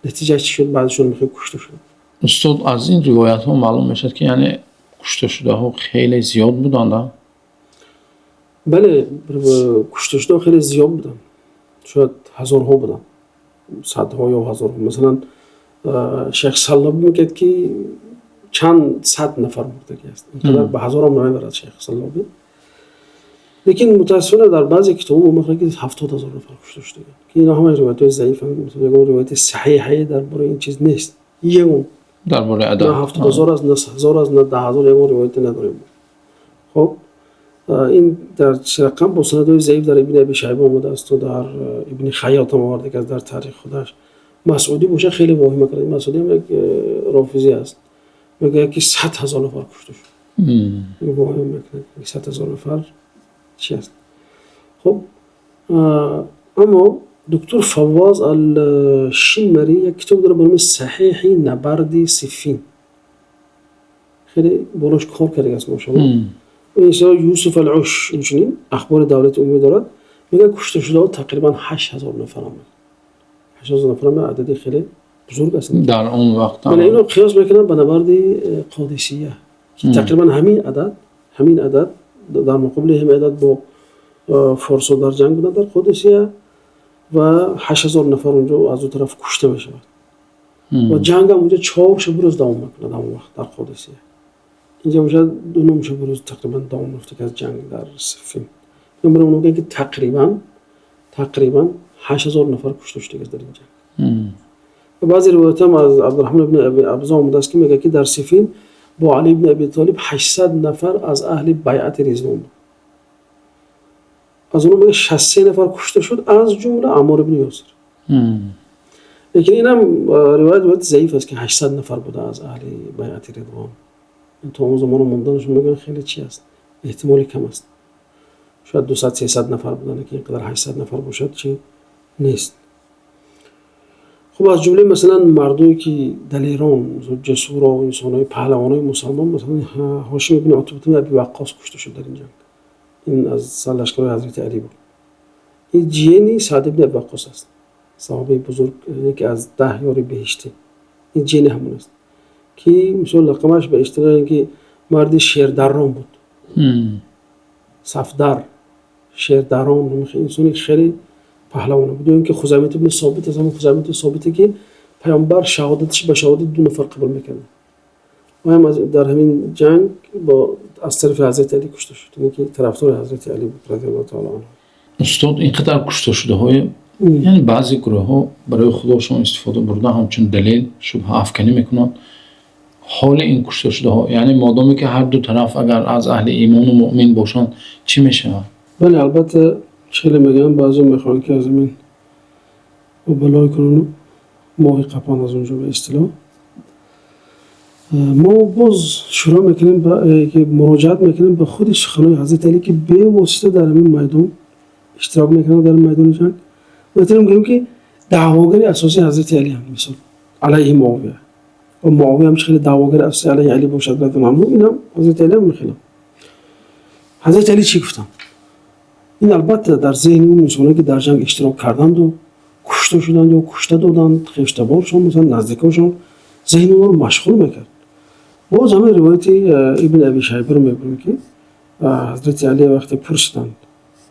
Натиҷааш чӣ шуд? Баъзешон мехоҳ кушта шуданд. Устод, аз ин ривоятҳо маълум мешавад, ки яъне кушташудаҳо хеле зиёд буданд, а? Бале, кушташудаҳо хеле зиёд буданд, шояд ҳазорҳо буданд, садҳо ё ҳазорҳо. Масалан, Шайх Саллобӣ мегӯяд, ки чанд сад нафар мурдагӣ аст, инқадар ба ҳазорам намебарад Шайх Саллобӣ. Лекин мутаассифона дар баъзе китобҳо мо мехонем, ки 70 000 нафар кушта шудаганд, ки ино ҳамаи ривоятҳои заифанд. Ягон ривояти саҳиҳае дар бораи ин чиз нест, ягон. Дар бораи адад. На 70 000 аст, на 100 000 аст, на 10 000, ягон ривояте надорем. Хоб, ин дар рақам бо санадҳои заиф дар Ибни Аби Шайба омадаасту дар Ибни Хайёт ҳам оварда аст дар таърихи худаш. Масъудӣ боша, хеле воҳима кард. Масъудӣ ҳам як рофизӣ аст, мегӯяд, ки 100 000 нафар кушта шуд. Воҳима мекунад, 100 000 нафар чи аст. Хуб, аммо доктор Фаввоз Алшиммарӣ як китоб дорад ба номи Саҳеҳи набарди Сиффин, хеле болош кор кардагааст, мошалло. Юсуф Алуш инчунин Ахбори давлати умумӣ дорад, мегӯяд, кушташудаҳо тақрибан 8000 нафар омад. 8000 нафар адади хеле бузург аст. Дар он вақт. Бале, ино қиёс мекунанд ба набарди Қодисия, ки тақрибан ҳамин адад дар муқобили ҳамин адад бо форсо дар ҷанг буданд дар Қодисия ва 8000 нафар онҷо аз ду тараф кушта мешавад ва ҷангам онҷо 4 шабу рӯз давом мекунад ҳамон вақт дар Қодисия. Инҷа бошад, 2.5 шабу рӯз тақрибан давом ёфта ки аз ҷанг дар Сиффин. Бинобар ин мегӯянд, ки тақрибан 8000 нафар кушта шудааст дар ин ҷанг. Ва баъзе ривоятҳам аз Абдурраҳмон ибни Аби Абза омадааст, ки мегӯяд, ки дар Сиффин бо Али ибни Аби Толиб 800 нафар аз аҳли байъати Ризвон буд. Аз онҳо мегӯяд, 63 нафар кушта шуд, аз ҷумла Аммор ибни Ёсир. Лекин инам ривоят заиф аст, ки 800 нафар буда аз аҳли байъати Ризвон. То он замон монданашон, мегӯянд, хеле чи аст, эҳтимоли кам аст. Шояд 200, 300 нафар буданд, лекин ин қадар 800 нафар бошад, чи нест. Хуб, аз ҷумлаи, масалан, мардое ки далерон, ҷасуро, инсонҳои паҳлавонои мусалмон, масалан, Ҳошим ибни Утбат ибни Аби Ваққос кушта шуд дар ин ҷанг. Ин аз сарлашкарои ҳазрати Алӣ буд. Ин ҷиени Саъд ибни Аби Ваққос аст, саҳобаи бузург, яке аз 10 ёри беҳиштӣ. Ин ҷиени ҳамон аст, ки мисол лақамаш ба иштилоҳ ки марди шердаррон буд, сафдар, шердарон, инсони хеле паҳлавона буд. Ё ин ки Хузаймат ибни Собит аст, ҳамон Хузаймат ибни Собите, ки паёмбар шаҳодаташ ба шаҳодати ду нафар қабул мекард. Ҳам дар ҳамин ҷанг бо аз тарафи ҳазрати Алӣ кушта шуд, яъне ки тарафдори ҳазрати Алӣ буд, радиаллоҳу таала анҳу. Устод, ин қадар кушташудаҳои, яъне баъзе гурӯҳҳо барои худошон истифода бурда, ҳамчун далел шубҳаафканӣ мекунанд. Ҳоли ин кушташудаҳо, яъне модоме ки ҳар ду тараф агар аз аҳли имону муъмин бошанд, чӣ мешавад? Бале, албатта, хеле мегӯянд, баъзео мехоҳанд, ки аз ҳамин балой кунану моҳи қапон аз он ҷо, ба истилоҳ. Мо боз шурӯъ мекунем, ки муроҷиат мекунем ба худи суханои ҳазрати Алӣ, ки бевосита дар ҳамин майдон иштирок мекунанд, дар майдони ҷанг. Метавонем гӯем, ки даъвогари асосии ҳазрати Алӣ ҳам, мисол, алайҳи Муовия ва Муовия ҳам хеле даъвогари асосии алайҳи Алӣ бошад, радиаллоҳу анҳу, инам ҳазрати Алӣ ҳам хеле. Ҳазрати Алӣ чӣ гуфтанд? Ин албатта дар зеҳни он инсоное, ки дар ҷанг иштирок карданду кушта шуданд ё кушта доданд хештаборшон, масалан, наздикошон, зеҳни онҳоро машғул мекард. Боз ҳамин ривояти Ибни Аби Шайбаро мебинем, ки ҳазрати Алӣ вақте пурсиданд,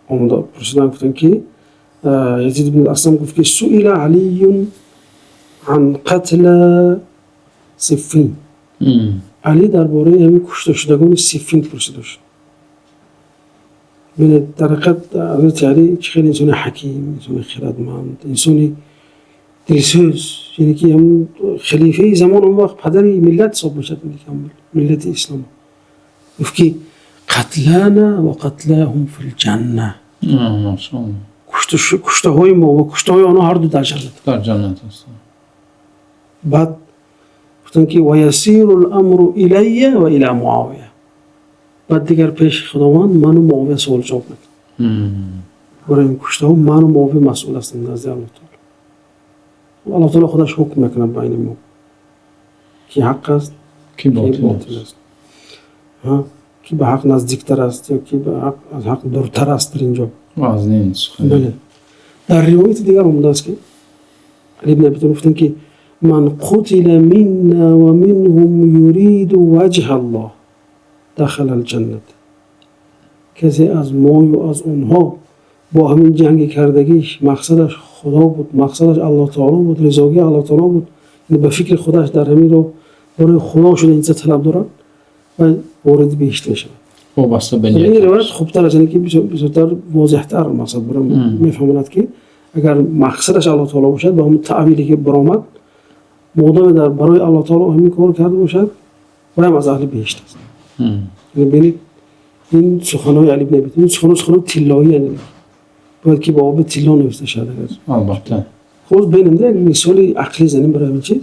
омода пурсиданд, гуфтанд, ки Язид ибн Аслам гуфт, ки سئل علي عن قتلى صفين. Алӣ дар бораи ҳамин кушташудагони Сиффин пурсида шуд. Бинед, дар ҳақиқат ҳазрати Алӣ чӣ хеле инсони ҳаким, инсони хирадманд, инсони дилсӯз, яъне ки ҳамун халифаи замон, он вақт падари миллат ҳисоб мешавад, миллати ислом. Гуфт, ки قتلانا وقتلاهم في الجنة. Куштаҳои мо ва куштаҳои онҳо ҳарду дар ҷаннат. Дар ҷаннат ҳастанд. Баъд гуфтанд, ки ويصير الأمر إلي وإلى معاوية. Баъд дигар пеши Худованд ману Муовия суол ҷавоб мекунем барои ин куштаҳо. Ману Муовия масъул ҳастем назди Аллоҳ таала. Аллоҳ таала худаш ҳукм мекунад байни мо, ки ҳақ аст, ки ботил аст, ки ба ҳақ наздиктар аст ё ки аз ҳақ дуртар аст дар ин ҷо. Бале, дар ривояти дигар омадааст, ки Али ибн Аби Толиб гуфтанд, ки من قتل منا ومنهم يريد وجه الله دخل الجنة. Касе аз мою аз онҳо бо ҳамин ҷанги кардагиш мақсадаш Худо буд, мақсадаш Аллоҳ таоло буд, ризогии Аллоҳ таоло буд, ба фикри худаш дар ҳамин роҳ барои Худо шуда ин чиза талаб дорад ва вориди биҳишт мешавад. Вобаста ба ин ривоят хубтар аст, яъне ки бисёртар возеҳтар мақсад мефаҳмонад, ки агар мақсадаш Аллоҳ таоло бошад, ба ҳамон таъвиле ки баромад, модоме дар барои Аллоҳ таоло ҳамин кор карда бошад, ваям аз аҳли биҳишт аст. Бинед, ин суханои Али ибн Аби, ин сухано суханои тиллоӣ, яъне бояд ки ба оби тилло навишта шавад агар. Албатта. Боз бинем, як мисоли ақлӣ занем барои ҳамин чиз.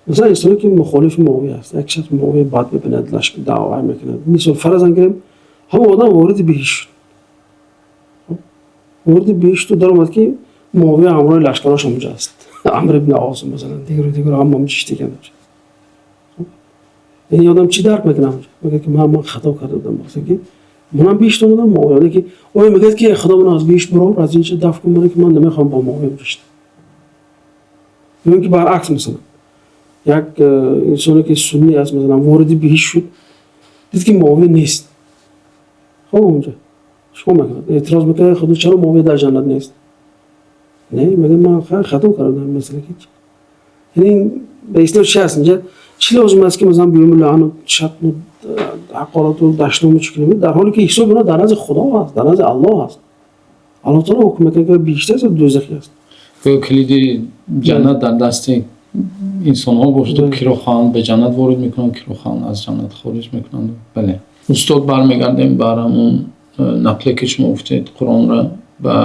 Масалан, инсоне ки мухолифи Муовия аст, як шахс Муовия бад мебинад, лашк даъва мекунад, мисол, фарзан гирем, ҳамон одам вориди биҳишт шуд. Вориди биҳишту даромад, ки Муовия ҳамроҳи лашкарош онҷо аст, Амр ибни Ос, масалан, дигару дигару, ҳама ҳамҷо шиштаган. Ин одам чӣ дарк мекунад? Мегӯяд, ки ман хато карда будам, мақсад ки манам биҳишт омадам, Муовия ки оё мегӯяд, ки Худо, маро аз биҳишт бурор, аз инҷо даф кун, мана ки ман намехоҳам бо Муовия бишинам? Ё ин ки баръакс, масалан, як инсоне ки суннӣ аст, масалан, вориди биҳишт шуд, дид, ки Муовия нест. Хоб, онҷо чикор мекунад? Эътироз мекунад: «Худо, чаро Муовия дар ҷаннат нест?» Не, мегӯяд: «Ман хато кардам». Масала ки, яъне ба истилоҳ чи аст инҷа? Чӣ лозим аст, ки масалан биём лаъну шатму ҳақорату дашному чӣ кунем, дар ҳоле ки ҳисоби онҳо дар назди Худо аст, дар назди Аллоҳ аст? Аллоҳ таоло ҳукм мекунад, ки биҳишт аст ё дӯзахӣ аст. Гӯё калиди ҷаннат дар дасти инсонҳо бошаду киро хоҳанд, ба ҷаннат ворид мекунанд, киро хоҳанд, аз ҷаннат хориҷ мекунанд. Бале, устод, бармегардем бар ҳамун нақле ки шумо гуфтед, Қуръонро ба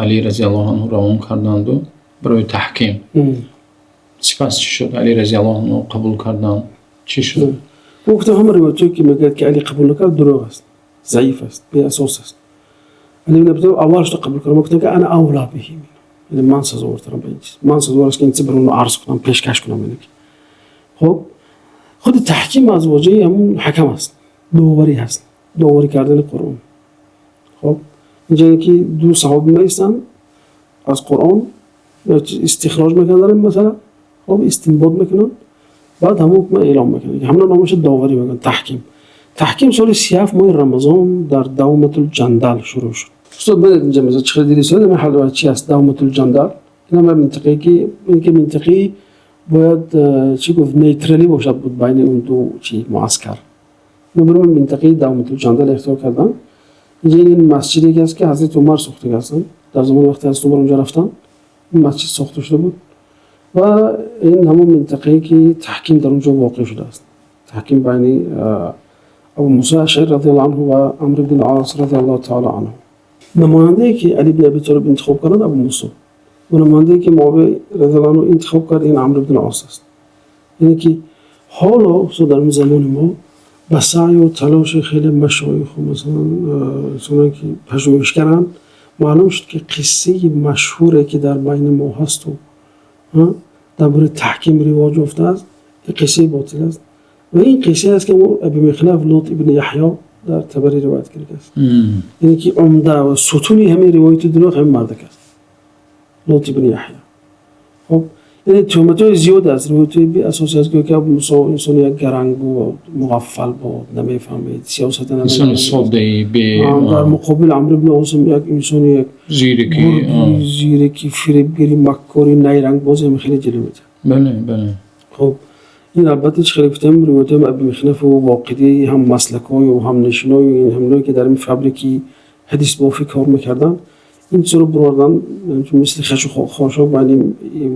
Алӣ разияллоҳу анҳу равон карданду барои таҳким. Сипас чӣ шуд? Алӣ разияллоҳу анҳу қабул карданд, чӣ шуд? Гуфтам, ҳама ривоятҳое ки мегӯяд, ки Алӣ қабул накард, дурӯғ аст, заиф аст, беасос аст. Алӣ ибн Абӣ Толиб аввал шуда қабул кард. Гуфтам, ки أنا أولى به, яъне ман сазовортарам ба ин чиз, ман сазовор аст, ки ин чиз бар онро арз кунам, пешкаш кунам. Яъне ки хуб, худи таҳким аз воҷаи ҳамун ҳакам аст, доварӣ ҳаст, доварӣ кардани Қуръон. Хуб, инҷа ки ду саҳоби меистанд, аз Қуръон истихроҷ мекунанд дар ин масъала, хуб, истинбот мекунанд, баъд ҳамон ҳукма эълом мекунанд. Ҳамна номаша доварӣ мекунанд, таҳким. Таҳким соли 37, моҳи Рамазон, дар Давматул Ҷандал шурӯъ шуд. Устод, бинед, инҷа масалан чӣ хеле диди сода ҳал чи аст Давматул Ҷандал. Ин ҳам минтақае ки минтақаи бояд чӣ гуфт, нейтралӣ бошад буд байни он ду чи муаскар. Бинобар минтақаи Давматул Ҷандал ихтиёр карданд. Инҷа ин масҷиде ки аст, ки Ҳазрати Умар сохтага ҳастанд. Дар замони вақте Ҳазрати Умар онҷо рафтанд, ин масҷид сохта шуда буд ва ин ҳамон минтақае ки таҳким дар он ҷо воқеъ шудааст, таҳким байни Абу Мусо Ашъари разияллоҳу анҳу ва Амр ибн Ос разияллоҳу таъала анҳу. Намояндае ки Али ибн Аби Толиб интихоб карданд, Абу Мусо, ва намояндае ки Муовия разияллоҳу анҳу интихоб кард, ин Амр ибн Ос аст. Яъне ки ҳоло, устод, дар замони мо ба саъю талоши хеле машоиху, масалан, инсоное ки пажӯҳишгаранд, маълум шуд, ки қиссаи машҳуре ки дар байни мо ҳасту дар бораи таҳким ривоҷ ёфтааст, ин қиссаи ботил аст. Ва ин қиссае аст, ки Аби Михнаф Лут ибни Яҳё дар Табарӣ ривоят кардааст. Яъне ки умда ва сутуни ҳамин ривояти дурӯғ ҳамин мардак аст, Лут ибни Яҳё. Хуб, яъне туҳматҳои зиёд аст, ривоятҳои беасоси аст, ки Абу Мусо инсони як гаранг буд, муғаффал буд, намефаҳмид сиёсата. Инсони соддаи бе Дар муқобил Амр ибни Ос як инсони як зираки. Зираки, фиребгари, маккори, найрангбози ҳам хеле ҷилва медиҳад. бале бале Хуб, ин албатта, чӣ хеле гуфтем, ривоятҳои Аби Михнафу Воқидӣ, ҳам маслакҳою ҳамнишиною ҳамное ки дар ин фабрики ҳадисбофӣ кор мекарданд, ин чизро бурордан, мисли хашу хошок байни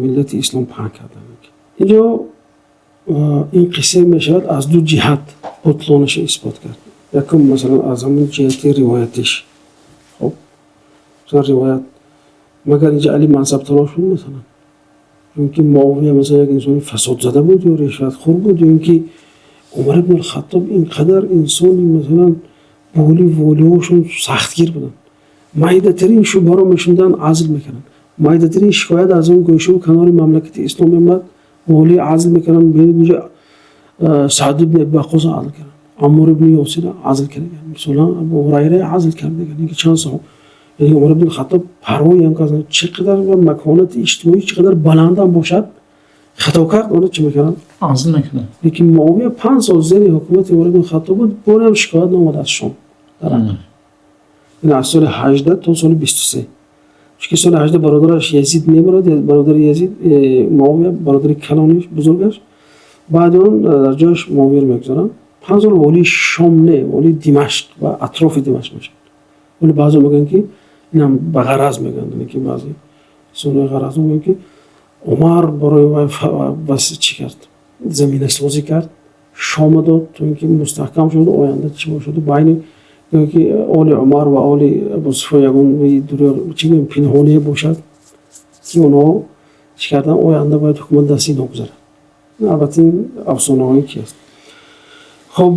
миллати ислом паҳн карданд. Инҷо ин қисса мешавад аз ду ҷиҳат бутлонаша исбот кард. Якум, масалан, аз ҳамон ҷиҳати ривоятиш. Хуб, масалан, ривоят, магар инҷа Али мансабталош буд, масалан, ё ки Муовия, масалан, як инсони фасодзада буд ё решватхӯр буд, ё ин ки Умар ибн Алхаттоб ин қадар инсони, масалан, боли волиҳошон сахтгир буданд, майдатарин шубҳаро мешуниданд, азл мекарданд, майдатарин шикоят аз он гӯшаву канори мамлакати ислом меомад, волӣ азл мекарданд. Бинед, инҷа Саъд ибн Аби Ваққосро азл карданд, Аммор ибни Ёсирро азл кардаган, мисолан, Абу Ҳурайра азл кардаган, ин ки чанд саҳоб. Яъне Умар ибн Хаттоб парвои ҳам кас, чӣ қадар маконати иҷтимоӣ чӣ қадар баландам бошад, хато кард, оно чӣ мекарданд? Азл мекарданд. Лекин Муовия 5 сол зери ҳукумати Умар ибн Хаттоб буд, бореам шикоят наомад аз Шом дар ҳаққаш. Яъне аз соли 18 то соли 23, чунки соли 18 бародараш Язид мемирад, бародари Язид, Муовия, бародари калониш, бузургаш. Баъди он дар ҷояш Муовияро мегузоранд. 5 сол волии Шом не, волии Димашқ ва атрофи Димашқ мешавад. Вале баъзео мегӯянд, ки инам ба ғараз мегӯянд, яъне ки баъзе инсонҳои ғаразо мегӯянд, ки Умар барои вай чӣ кард, заминасозӣ кард, Шома дод, то ин ки мустаҳкам шуд, оянда чӣ бошаду байни ки оли Умар ва оли Абу Суфён ягон дурӯғ, чӣ гӯем, пинҳоние бошад, ки онҳо чӣ карданд, оянда бояд ҳукумат дасти инҳо гузарад. Албатта, ин афсонаҳое ки аст. Хоб,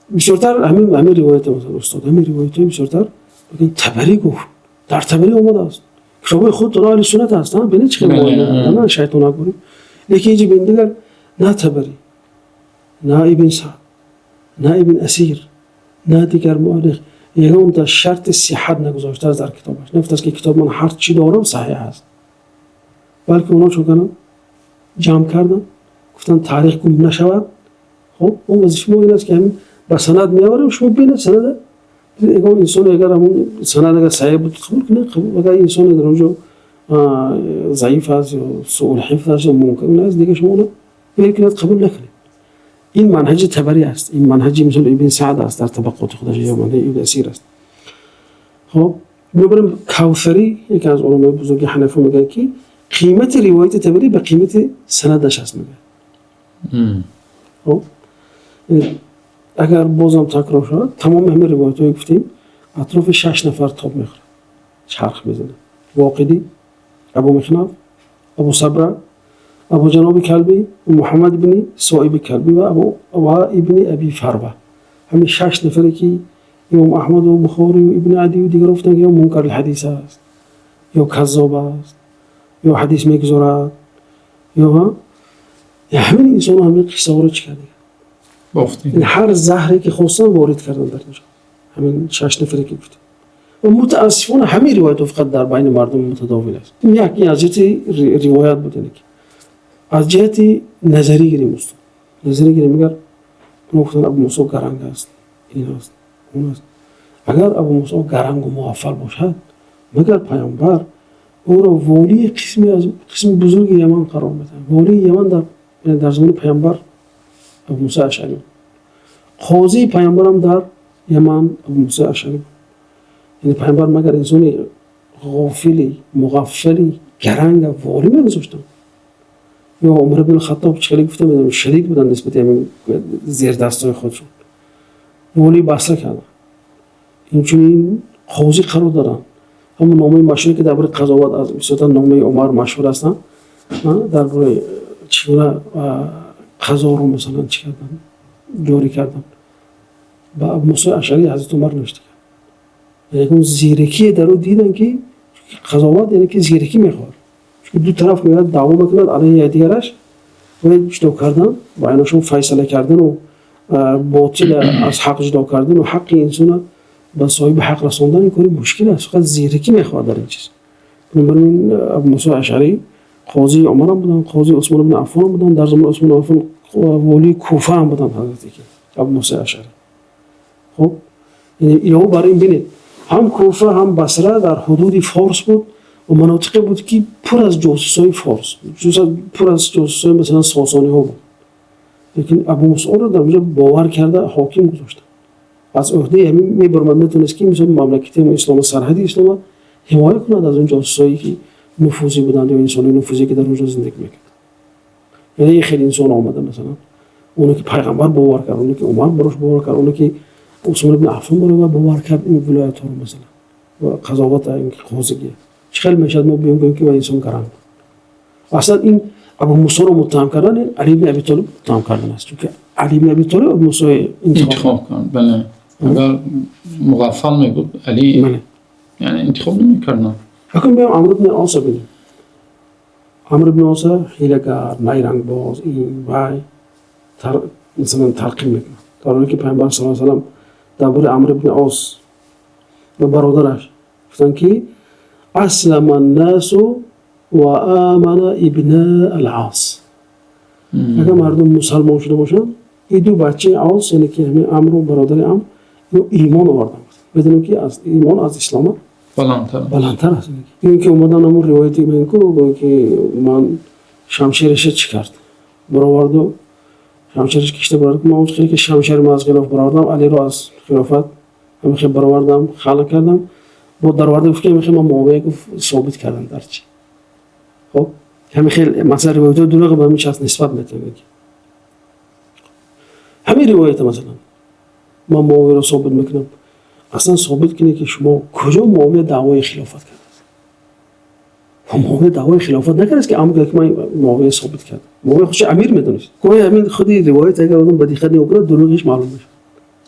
бисёртар ҳамин ривоята, масалан, устод, ҳамин ривоятҳои бисёртар мегӯянд, Табарӣ гуфт, дар Табарӣ омадааст, китобҳои худ аҳли суннат ҳастанд. Бинед, чӣ хел шайтонак бурем. Лекин инҷа бин, дигар на Табарӣ, на Ибн Саъд, на Ибн Асир, на дигар муаррих ягонта шарти сиҳат нагузоштааст дар китобаш, нагуфтааст, ки китоб ман ҳар чӣ дорам, саҳиҳ аст. Балки онҳо чӣ карданд? Ҷамъ карданд, гуфтанд, таърих гум нашавад. Хуб, он вазифаи мо ин аст, ки ҳамин ба санад меоварем, шумо бинед санада. Ягон инсоне агар ҳамон санад агар саҳиҳ буд, қабул кунед, агар инсоне дар он ҷо заиф аст ё суул ҳифз аст ё мумкин аст, дигар шумо онро вел кунед, қабул накунед. Ин манҳаҷи Табарӣ аст, ин манҳаҷи, мисол, Ибн Саъд аст дар табақоти худаш ё манҳаҷи Ибн Асир аст. Хуб, бинобарин Кавсарӣ, яке аз уламои бузурги ҳанафӣ, мегӯяд, ки қимати ривояти Табарӣ ба қимати санадаш аст, мегӯяд. Хуб, агар бозам такрор шавад, тамоми ҳамин ривоятҳое гуфтем. Атрофи шаш нафар тоб мехӯрад, чарх мезанад: Воқидӣ, Абу Михнаф, Абу Сабра, Абу Ҷаноби Калбӣ, Муҳаммад ибни Соиби Калбӣ ва Абу ва ибни Аби Фарва. Ҳамин шаш нафаре, ки Имом Аҳмаду Бухорию Ибни Адию дигарро гуфтанд, ки ё мункарул ҳадис аст, ё каззоб аст, ё ҳадис мегузорад, ё ҳамин инсонҳо ҳамин қиссаҳоро чӣ карданд? Бофтем. Ҳар заҳре ки хостанд, ворид карданд дар инҷо, ҳамин шаш нафаре ки гуфтем. Ва мутаассифона, ҳамин ривоятҳо фақат дар байни мардум мутадовил аст. Ин як, ин аз ҷиҳати ривоят буд. Ки аз ҷиҳати назарӣ гирем, устод, назарӣ гирем, агар оно гуфтанд, Абу Мусо гаранг аст, ин аст, он аст, агар Абу Мусо гарангу муғаффал бошад, магар Паёмбар ӯро волии қисме аз қисми бузурги Яман қарор медиҳад? Волии Яман дар замони Паёмбар Абу Мусо Ашъарӣ буд. Қозии Паёмбарам дар Яман Абу Мусо Ашъарӣ буд. Яъне Паёмбар магар инсони ғофили, муғаффали, гаранга волӣ мегузоштанд? Ё Умар ибн Хаттоб, чӣ хеле гуфтам, шадид буданд нисбати ҳамин зердастҳои худшон, волии Басра карданд, инчунин қозӣ қарор доданд. Ҳамон номаи машҳуре, ки дар бораи қазоват, аз бисёртар номаи Умар машҳур ҳастанд, дар бораи чӣ гуна қазоро, масалан, чӣ карданд, ҷорӣ карданд, ба Абу Мусои Ашарӣ Ҳазрати Умар навишта кард. Ягон зиракие дар ӯ диданд, ки қазоват, яъне ки зиракӣ мехоҳад, чунки ду тараф меояд, даъво мекунад алайҳи якдигараш, бояд ҷудо кардан, байнашон файсала кардану ботила аз ҳақ ҷудо кардану ҳаққи инсона ба соҳиби ҳақ расондан, ин кори мушкил аст, фақат зиракӣ мехоҳад дар ин чиз. Бинобар ин Абу Мусои Ашарӣ қозии Умарам буданд, қозии Усмон ибни Аффонам буданд, дар замони Усмон Аффон волии Куфа ҳам буданд ҳазрате ки Абу Мусои Ашарӣ. Хуб, яъне илова бар ин, бинед, ҳам Куфа, ҳам Басра дар ҳудуди Форс буд ва манотиқе буд, ки пур аз ҷосусҳои форс, пур аз ҷосусҳои, масалан, сосониҳо буд. Лекин Абу Мусоро дар онҷо бовар карда, ҳоким гузоштанд. Аз ӯҳдаи ҳамин мебаромад, метавонист, ки мисол мамлакати ислома, сарҳади ислома ҳимоя кунад аз он ҷосусҳое, ки нуфузӣ буданд, ё инсонои нуфузӣ, ки дар онҷо зиндагӣ мекарданд. Яъне хеле инсон омада, масалан, оне ки Пайғамбар бовар кард, оне ки Умар барош бовар кард, оне ки Усмон ибни Аффон барои бовар кард, ин вилоятҳоро, масалан, қазовата, қозигия, чӣ хел мешавад мо биём гӯем, ки ва инсон гаранг буд? Аслан ин Абу Мусоро муттаҳам кардан, ин Али ибни Аби Толиб муттаҳам кардан аст, чунки Али ибни Аби Толиб Абу Мусои интихоб кард. Бале, агар муғаффал мебуд Али, яъне интихоб намекарданд. Ҳакм биём Амр ибни Оса бинем. Амр ибни Оса ҳилагар, найрангбоз, ин вай, масалан, талқин мекунад, дар ҳоле ки Пайғамбар с салам дар бораи Амр ибни Ос ва бародараш гуфтанд, ки أسلم الناس وآمن ابنا العاص. Агар мардум мусалмон шуда бошанд, ин ду бачаи Ос, яъне ки ҳамин Амру бародари Амр, ино имон оварданд. Медонем, ки аз имон аз ислома баландтар аст. Ин ки омадан, ҳамун ривояти менку, ки ман шамшераша чӣ кард, бароварду, шамшераш кишта баровард, ман он хеле ки шамшерма аз хилоф баровардам, Алиро аз хилофат ҳамин хел баровардам, халқ кардам, бо дароварда, гуфт, ки ҳамин хел ман Муовия, гуфт, собит кардам дар чи. Хоб, ҳамин хел, масалан, ривоятҳои дурӯғ ба ҳамин шахс нисбат метавонад. Ҳамин ривоята, масалан, ман Муовияро собит мекунам, аслан собит кунед, ки шумо куҷо Муовия даъвои хилофат кардааст? Муовия даъвои хилофат накардааст, ки амр ки ман Муовия собит кардам. Муовия худша амир медонист. Гоҳе ҳамин худи ривоят, агар одам ба диққат нигоҳ кунад, дурӯғиш маълум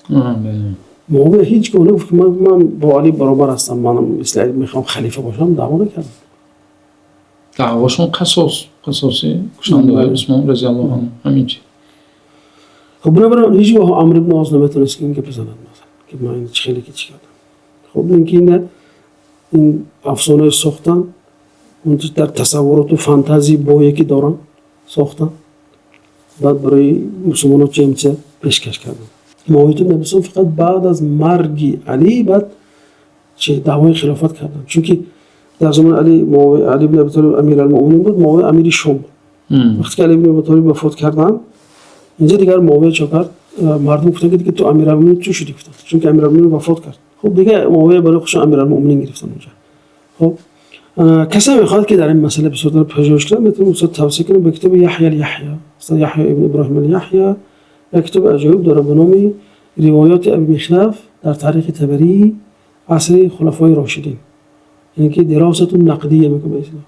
мешавад. Муовия ҳеҷ гоҳ нагуфт, ки ман бо Али баробар ҳастам, манам мисли Али мехоҳам халифа бошам, даъво накардам. Даъвошон қасос, қасоси кушандаҳои Усмон разиаллоҳу анҳу, ҳамин чи. Хуб, бинобар ин ҳеҷ гоҳ Амр ибн Ос наметавонист, ки ин гапа занад, масалан, ки ман ин чӣ хеле ки чӣ кардам. Хуб, ин ки ин афсонаи сохтан, он дар тасаввуроту фантазии бое ки доранд, сохтан, баъд барои мусулмонон чемча пешкаш карданд. Муовия ибн Аби Суфён фақат баъд аз марги Али баъд чи даъвои хилофат карданд, чунки дар замони Али Али ибн Аби Толиб амир алмуъминин буд, Муовия амири Шом буд. Вақте ки Али ибн Аби Толиб вафот карданд, инҷа дигар Муовия чо кард? Мардум гуфтанд, ки дига ту амиралмуъминин ту шудӣ, гуфтанд, чунки амиралмуъминин вафот кард. Хуб, дига Муовия барои худшон амиралмуъминин гирифтанд онҷа. Хуб, касе мехоҳад, ки дар ин масъала бисёртар пажӯҳиш кунад, метавонем, устод, тавсия кунем ба китоби Яҳя ал-Яҳя. Устод Яҳё ибн Иброҳим ал-Яҳя як китоби аҷоиб дорад ба номи «Ривоёти Аби Михнаф дар таърихи Табарӣ Асри Хулафои Рошидин, яъне ки دراسة نقدية мегӯям, ба истилоҳ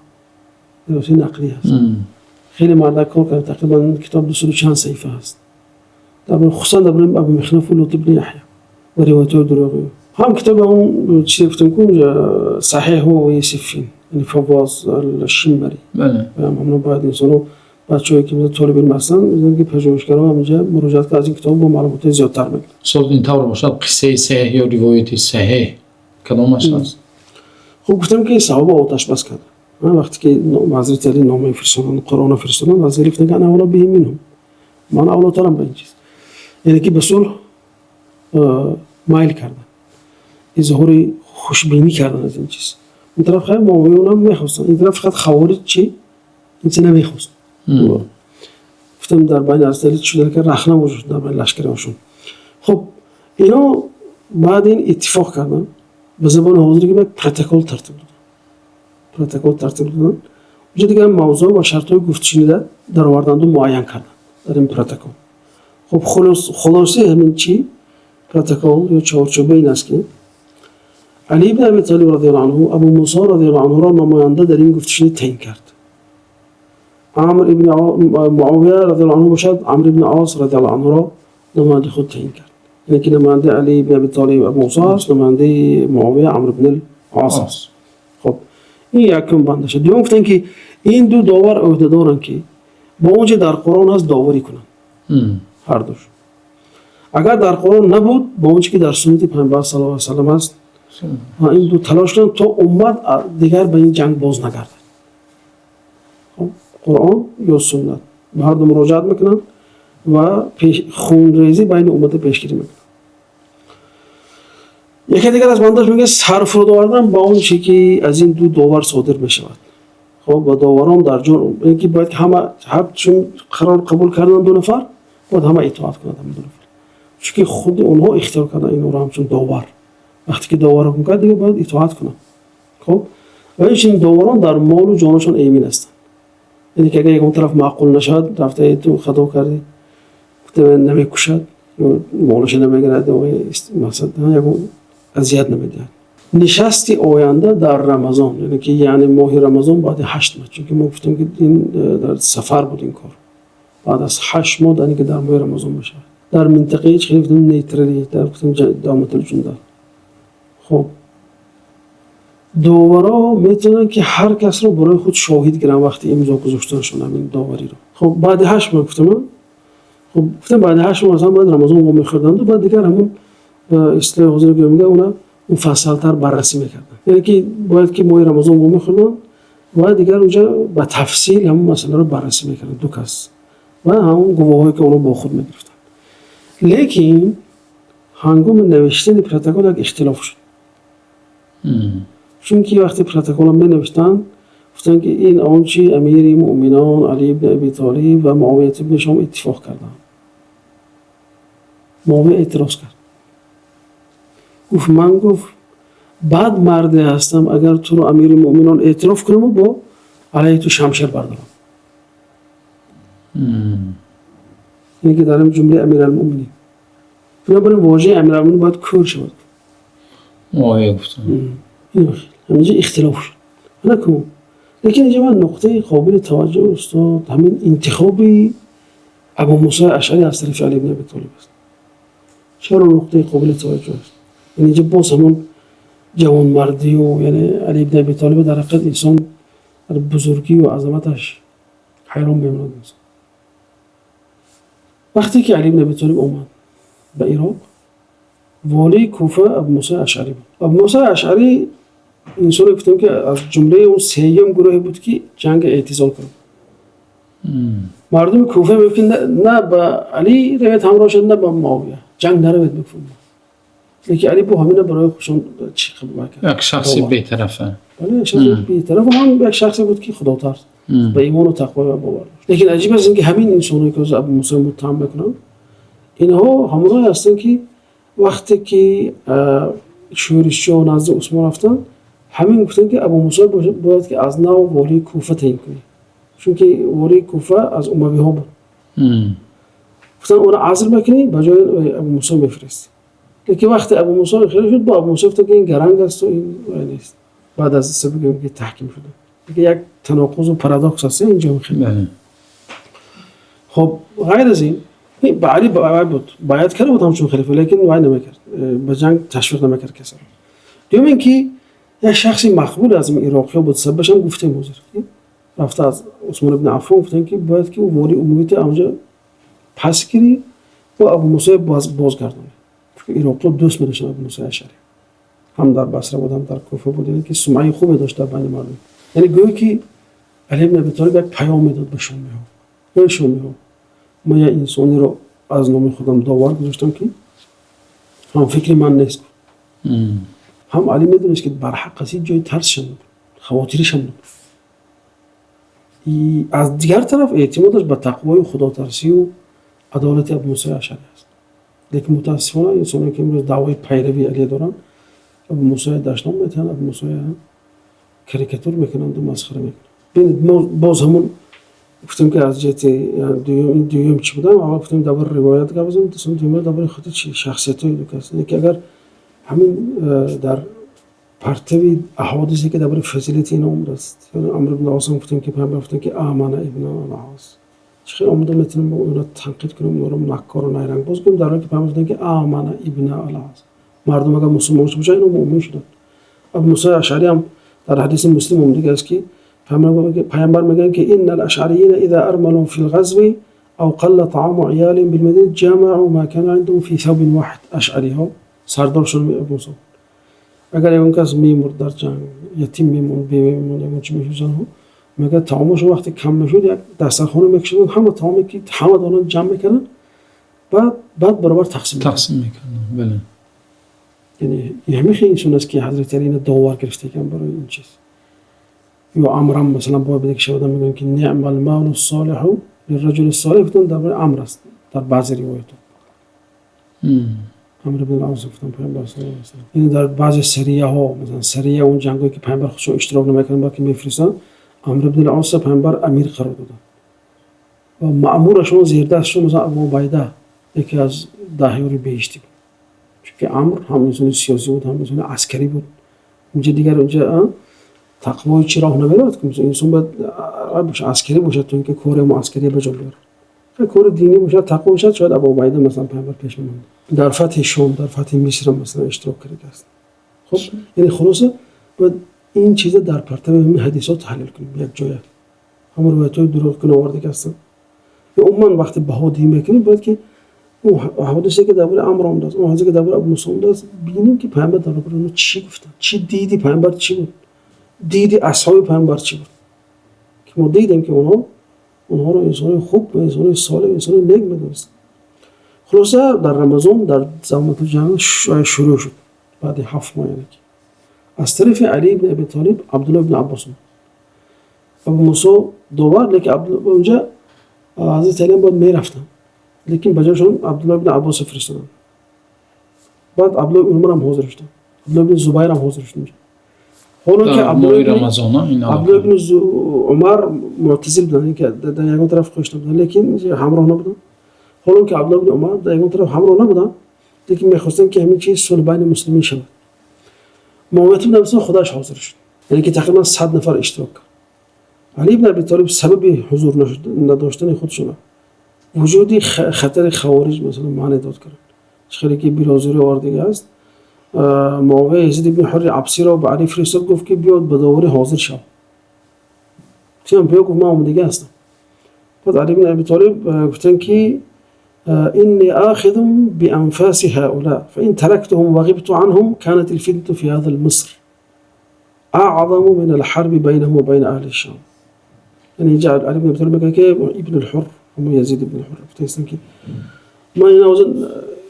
диросаи нақдӣ ҳаст. Хеле мардак кор кард, тақрибан китоб дусаду чанд саҳифа ҳаст, хусусан дар бораи Абу Михнафу Лут ибни Яҳё ва ривоятҳои дурӯғи. Ҳам китоби он чизе гуфтем ку, Саҳиҳу Сиффин, яъне Фаввоз Шиммарӣ. Ҳамно бояд инсону бачаҳое ки толиби илм ҳастанд, медонанд, ки пажӯҳишгарон ҳаминҷа муроҷиат кард, аз ин китоб бо маълумотҳои зиёдтар мегиранд. Устод, ин тавр бошад, қиссаи саҳеҳ ё ривояти саҳеҳ кадомаш аст? Хуб, гуфтем, ки саҳоба оташбас кард. Вақте ки ҳазрати Али номае фиристоданд, Қуръонро фиристоданд, ҳазрати Али гуфтанд: "أنا أولى به منهم", ман авлотарам ба ин чиз, яъне ки ба сулҳ майл карданд, изҳори хушбинӣ карданд аз ин чиз. Он тараф хайр, муовиёнам мехостанд, ин тараф фақат хавориҷ чӣ ин чиз намехост. Гуфтам, дар байни ҳазрати Али чӣ шуда, ки рахна вуҷуд дар байни лашкариҳошон. Хуб, ино баъд ин иттифоқ карданд, ба забони ҳозир ки протокол тартиб доданд. Протокол тартиб доданд, унҷа дигар мавзӯъ ва шартҳои гуфтушунида дароварданду муайян карданд дар ин протокол. Хуб, хулосаи ҳамин чӣ протокол ё чорчӯба ин аст, ки Али ибни Аби Толиб رضي الله عنه Абу Мусо رضي الله عنه ро намоянда дар ин гуфтушунид таъин кард. Амр ибни Муовия رضي الله عنه бошад, Амр ибни Ос رضي الله عنه ро намояндаи худ таъин кард. Яъне ки намояндаи Али ибни Аби Толиб Абу Мусо аст, намояндаи Муовия Амр ибни Ос аст. Хуб, ин якум бандаша. Дуюм, гуфтанд, ки ин ду довар ӯҳдадоранд, ки бо он чи дар Қуръон аст доварӣ кунанд ҳардуш. Агар дар Қуръон набуд, бо он чи ки дар суннати Паёмбар صلى الله عليه وسلم аст, ва ин ду талош кунанд, то уммат дигар ба ин ҷанг боз нагардад. Қуръон ё суннат, ба ҳарду муроҷиат мекунанд ва хунрезӣ байни уммата пешгирӣ мекунанд. Яке дигар аз бандаш мегӯяд: сар фуруд овардан ба он чи ки аз ин ду довар содир мешавад. Хоб, ва доварон дар ҷон ки бояд ҳама, чун қарор қабул кардан ду нафар, бояд ҳама итоат кунад ҳама ду нафар, чунки худи онҳо ихтиёр кардан инҳоро ҳамчун довар. Вақте ки довар ҳукм кард, дигар бояд итоат кунанд. Хоб, ва инчунин доварон дар молу ҷонашон эмин ҳастанд, яъне ки агар ягон тараф маъқул нашавад, рафта ту хато кардӣ намекушад ё молаша намегирад, мақсад ягон азият намедиҳад. Нишасти оянда дар Рамазон, яъне ки яъне моҳи Рамазон баъди 8 моҳ, чунки мо гуфтем, ки ин дар сафар буд ин кор, баъд аз 8 моҳ, яъне ки дар моҳи Рамазон мешавад, дар минтақаи чи хеле гуфтем, нейтралӣ, дар гуфтем Давматулҷундал. Хуб, доваро метавонанд, ки ҳар касро барои худ шоҳид гиранд вақти имзо гузоштанашон ҳамин довариро. Хуб, баъди 8 моҳ гуфтам. Хуб, гуфтем, баъди 8 моҳ масалан бояд Рамазон вомехӯрданду баъд дигар ҳамун истилоҳи ҳозир гӯям, мега, она муфассалтар баррасӣ мекарданд, яъне ки бояд ки моҳи Рамазон вомехӯрданд ва дигар унҷа ба тафсил ҳамун масъаларо баррасӣ мекарданд ду кас ва ҳамун гувоҳое, ки онҳо бо худ мегирифтанд. Лекин ҳангоми навиштани протокол як ихтилоф шуд, чунки вақте протоколро менавиштанд, гуфтанд, ки ин он чи амири муъминон Али ибни Аби Толиб ва Муовият ибни Шом иттифоқ карданд. Муовия эътироз кард, гуфт: "Ман", гуфт, "бад марде ҳастам, агар туро амири муъминон эътироф кунаму бо алайҳи ту шамшер бардорам", яъне ки дар ин ҷумлаи амиралмуъминин. Бинобар ин вожаи амиралмуъминин бояд кӯр шавад. Муовия гуфтам. Ҳаминҷо ихтилоф шуд. Накун, лекин инҷа ман нуқтаи қобили таваҷҷӯҳ, устод, ҳамин интихоби Абу Мусои Ашъарӣ аз тарафи Али ибни Аби Толиб аст. Чаро нуқтаи қобили таваҷҷӯҳ аст? Яъне инҷа боз ҳамон ҷавонмардию, яъне Али ибни Аби Толиб дар ҳақиқат инсон дар бузургию азаматаш ҳайрон мемонад инсон. Вақте ки Али ибни Аби Толиб омад ба Ироқ, волии Куфа Абу Мусои Ашъарӣ буд. Абу Мусои Ашъарӣ инсоне, гуфтем, ки аз ҷумлаи он сеюм гурӯҳе буд, ки ҷанги эътизол кард. Мардуми Куфа мегуфт, ки на ба Али равед ҳамроҳ шуд, на ба Муовия, ҷанг наравед, мегуфт. Лекин Али бо ҳамина барои худшон чӣ қабул кард? Як шахси бетарафа. Бале, як шахси бетараф, ҳам як шахсе буд, ки худотарс, ба имону тақво бовар дошт. Лекин аҷиб аст, ки ҳамин инсоное, ки Абу Мусо муттаҳам мекунанд, инҳо ҳамоное ҳастанд, ки вақте ки шӯришчиҳо назди Усмон рафтанд, ҳамин гуфтанд, ки Абу Мусо бояд ки аз нав волии Куфа таъин кунӣ, чунки волии Куфа аз умавиҳо буд. Гуфтанд, ӯро азл мекунӣ, ба ҷои Абу Мусо мефиристӣ. Лекин вақте Абу Мусо хеле шуд, бо Абу Мусо гуфтанд, ки ин гаранг аст ва ин вай нест. Баъд аз сабаби ки таҳким шуда. Як танақуз ва парадокс аст инҷо хеле. Хуб, ғайр аз ин, ба Али вай буд, байъат карда буд ҳамчун халифа, лекин вай намекард, ба ҷанг ташвиқ намекард касеро. Дуюм ин ки як шахси мақбул аз ироқиҳо буд, сабабаш ҳам гуфтем ҳозир. Рафта аз Усмон ибн Аффон гуфтанд, ки бояд ки ӯ волии умумият онҷо пас гирӣ ва Абу Мусои бозгардонӣ. Чун ироқиҳо дӯст медоштанд Абу Мусои Ашъарӣ. Ҳам дар Басра буд, ҳам дар Куфа буд, яъне ки сумъаи хубе дошт дар байни мардум. Яъне гӯё ки Али ибн Аби Толиб як паём медод ба шомиҳо. Эй шомиҳо, ман як инсонеро аз номи худам довар гузоштам, ки ҳамфикри ман нест. Ҳам Али медонист, ки барҳақ аст, ҳеҷ ҷои тарсшам набуд, хавотиришам набуд. Аз дигар тараф эътимодаш ба тақвою худотарсию адолати Абу Мусои Ашъарӣ аст. Лекин мутаассифона инсоне ки имрӯз даъвои пайравии Алия доранд, Абу Мусоя дашном метиҳанд, Абу Мусоя карикатур мекунанду масхара мекунанд. Бинед, мо боз ҳамун гуфтем, ки аз ҷиҳати дуюм чӣ будам, аввал гуфтем, дар бораи ривоят гап задем, дуюм дар бораи худи чи шахсиятҳои ду кас. Яъне ки агар ҳамин дар партави аҳодисе, ки дар бораи фазилати ин омадааст, Амр ибн Ос гуфтем, ки пайғамбар гуфтем, ки آمن ابنا العاص, чӣ хел омада метавонем мо онро танқид кунем, онро маккору найрангбоз кунем, дар ҳоле ки пайғамбар гуфтем, ки آمن ابنا العاص, мардум агар мусулмон шуда бошанд, инҳо муъмин шуданд. Абу Мусои Ашъарӣ ҳам дар ҳадиси Муслим омадига аст, ки пайғамбар мегӯянд, ки إن الأشعريين إذا أرملوا في الغزو أو قل طعام عيالهم بالمدينة جمعوا ما كان عندهم في ثوب واحد. Ашъариҳо, сардоршон Абу Мусо, агар ягон кас мемурд дар ҷанг, ятим мемонд, бева мемонд, ягон чӣ мешуд, занҳо мегӯяд, таомашон вақте кам мешуд, як дастархона мекашиданд, ҳама таоме ки ҳама доранд ҷамъ мекарданд, баъд баробар тақсим. Тақсим мекарданд, бале. Яъне ҳамин хел инсон аст, ки ҳазрати Али ина довар гирифта екан барои ин чиз. Ё Амрам, масалан, бояд биде, ки шавада мегӯянд, ки نعم المال الصالح للرجل الصالح, гуфтан дар бораи Амр аст дар баъзе ривоятҳо. Амр ибн ал-Ос гуфтан пайғамбар саллаллоҳу алайҳи васаллам. Яъне дар баъзе сарияҳо, масалан сария, он ҷангҳое ки пайғамбар худшон иштирок намекарданд, балки мефиристанд, Амр ибн ал-Осро пайғамбар амир қарор доданд ва маъмурашон, зердастшон, масалан, Абу Убайда, яке аз даҳёри беҳиштӣ буд, чунки Амр ҳам инсони сиёсӣ буд, ҳам инсони аскарӣ буд. Инҷа дигар инҷа тақвои чӣ роҳ намеравад, ки инсон бояд аскарӣ бошад, то инки кори мо аскария ба ҷо биёрад. Кори динӣ бошад, тақво бошад, шояд Абу Убайда, масалан, пайғамбар пеш мемонд. Дар фатҳи Шом, дар фатҳи Миср, масалан, иштирок кардааст. Хуб, яъне хулоса, бояд ин чиза дар партави ҳамин ҳадисҳо таҳлил кунем як ҷоя, ҳамон ривоятҳои дурӯғ ки овардаги ҳастанд. Ё умуман вақте баҳодиҳӣ мекунем, бояд ки он ҳодисе ки дар бораи Амр омадааст, он ҳодисе ки дар бораи Абу Мусо омадааст, бинем, ки пайғамбар дар бораи онҳо чӣ гуфтанд, чӣ диди пайғамбар чӣ буд, диди асҳоби пайғамбар чӣ буд, ки мо дидем, ки онҳо онҳоро инсони хуб ва инсони солеҳ, инсони нек медонистанд. Хулоса, дар Рамазон дар Завмату ҷанг шурӯъ шуд баъди 7 моҳ, яъне ки аз тарафи Али ибни Аби Толиб Абдулло ибни Аббос омад. Абу Мусо довар, лекин онҷа ҳазрати Али бояд мерафтанд, лекин ба ҷояшон Абдулло ибни Аббосро фиристоданд. Баъд Абдулло ибни Умарам ҳозир шуданд, Абдулло ибни Зубайрам ҳозир шуд онҷа, ҳоло ки Абдулло ибни Умар муътазил буданд, ки дар ягон тараф хош набуданд, лекин ҳамроҳ набуданд. Ҳоло ки Абдулло ибни Умар дар ягон тараф ҳамроҳ набуданд, лекин мехостанд, ки ҳамин чиз сулҳ байни муслимин шавад. Муовият ибн Абӣ худаш ҳозир шуд, яъне ки тақрибан 100 нафар иштирок кард. Али ибн Аби Толиб сабаби ҳузур надоштани худшона вуҷуди хатари хавориҷ, масалан, маъне дод кард. Чӣ хеле ки Билозурӣ овардагӣ аст, Муовия Язид ибни Ҳурри Абсиро ба Али фиристод, гуфт, ки биёд, ба доварӣ ҳозир шав. Тиам биё, гуфт, ман омадагӣ ҳастам. Баъд Али ибн Аби Толиб гуфтанд, ки إني آخذ بأنفاس هؤلاء، فإن تركتهم وغبت عنهم كانت الفتنة في هذا المصر أعظم من الحرب بينهم وبين أهل الشام. яъне инҷа Али ибн Аби Толиб мегӯяд, ки ибн Ҳур, ҳамон Язид ибн Ҳур, гуфтаистанд, ки ман ин ҳозир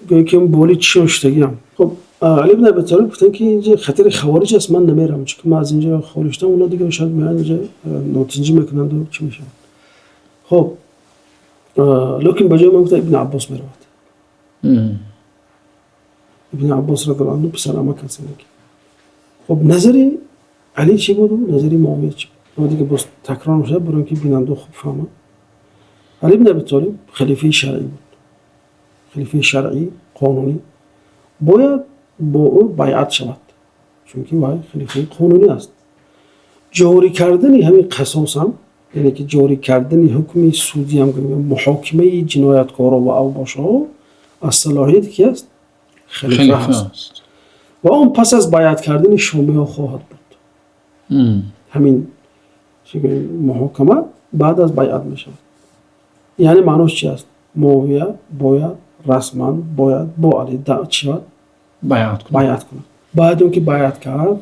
гӯё ки боли чишон шудагиам. Хуб, Али ибн Аби Толиб гуфтанд, ки инҷа хатари хавориҷ аст, ман намеравам, чунки ман аз инҷа холӣ шудам, онҳо дигар шояд меоянд, инҷа нотинҷӣ мекунанду чӣ мешавад. Хуб, лекин ба ҷои ман, гуфта, Ибни Аббос меравад. Ибни Аббос радиаллоҳу анҳу писарамак аст. Хуб, назари Али чӣ буду назари Муовия чӣ буд? Дига боз такрор мешавад, барои ин ки бинандао хуб фаҳмад. Али ибн Аби Толиб халифаи шаръӣ буд, халифаи шаръӣ, қонунӣ. Бояд бо ӯ байъат шавад, чунки вай халифаи қонунӣ аст. Ҷорӣ кардани ҳамин қасос ҳам, яъне ки ҷорӣ кардани ҳукми судӣ ҳам, муҳокимаи ҷинояткорон ва авбошҳо аз салоҳияти ки аст? Халифа аст. Ва он пас аз байъат кардани шомиҳо хоҳад буд. Ҳамин муҳокима баъд аз байъат мешавад. Яъне маънош чи аст? Муовия бояд расман бояд бо Али чӣ шавад? Байъат кунад. Байъат кунад. Баъд он ки байъат кард,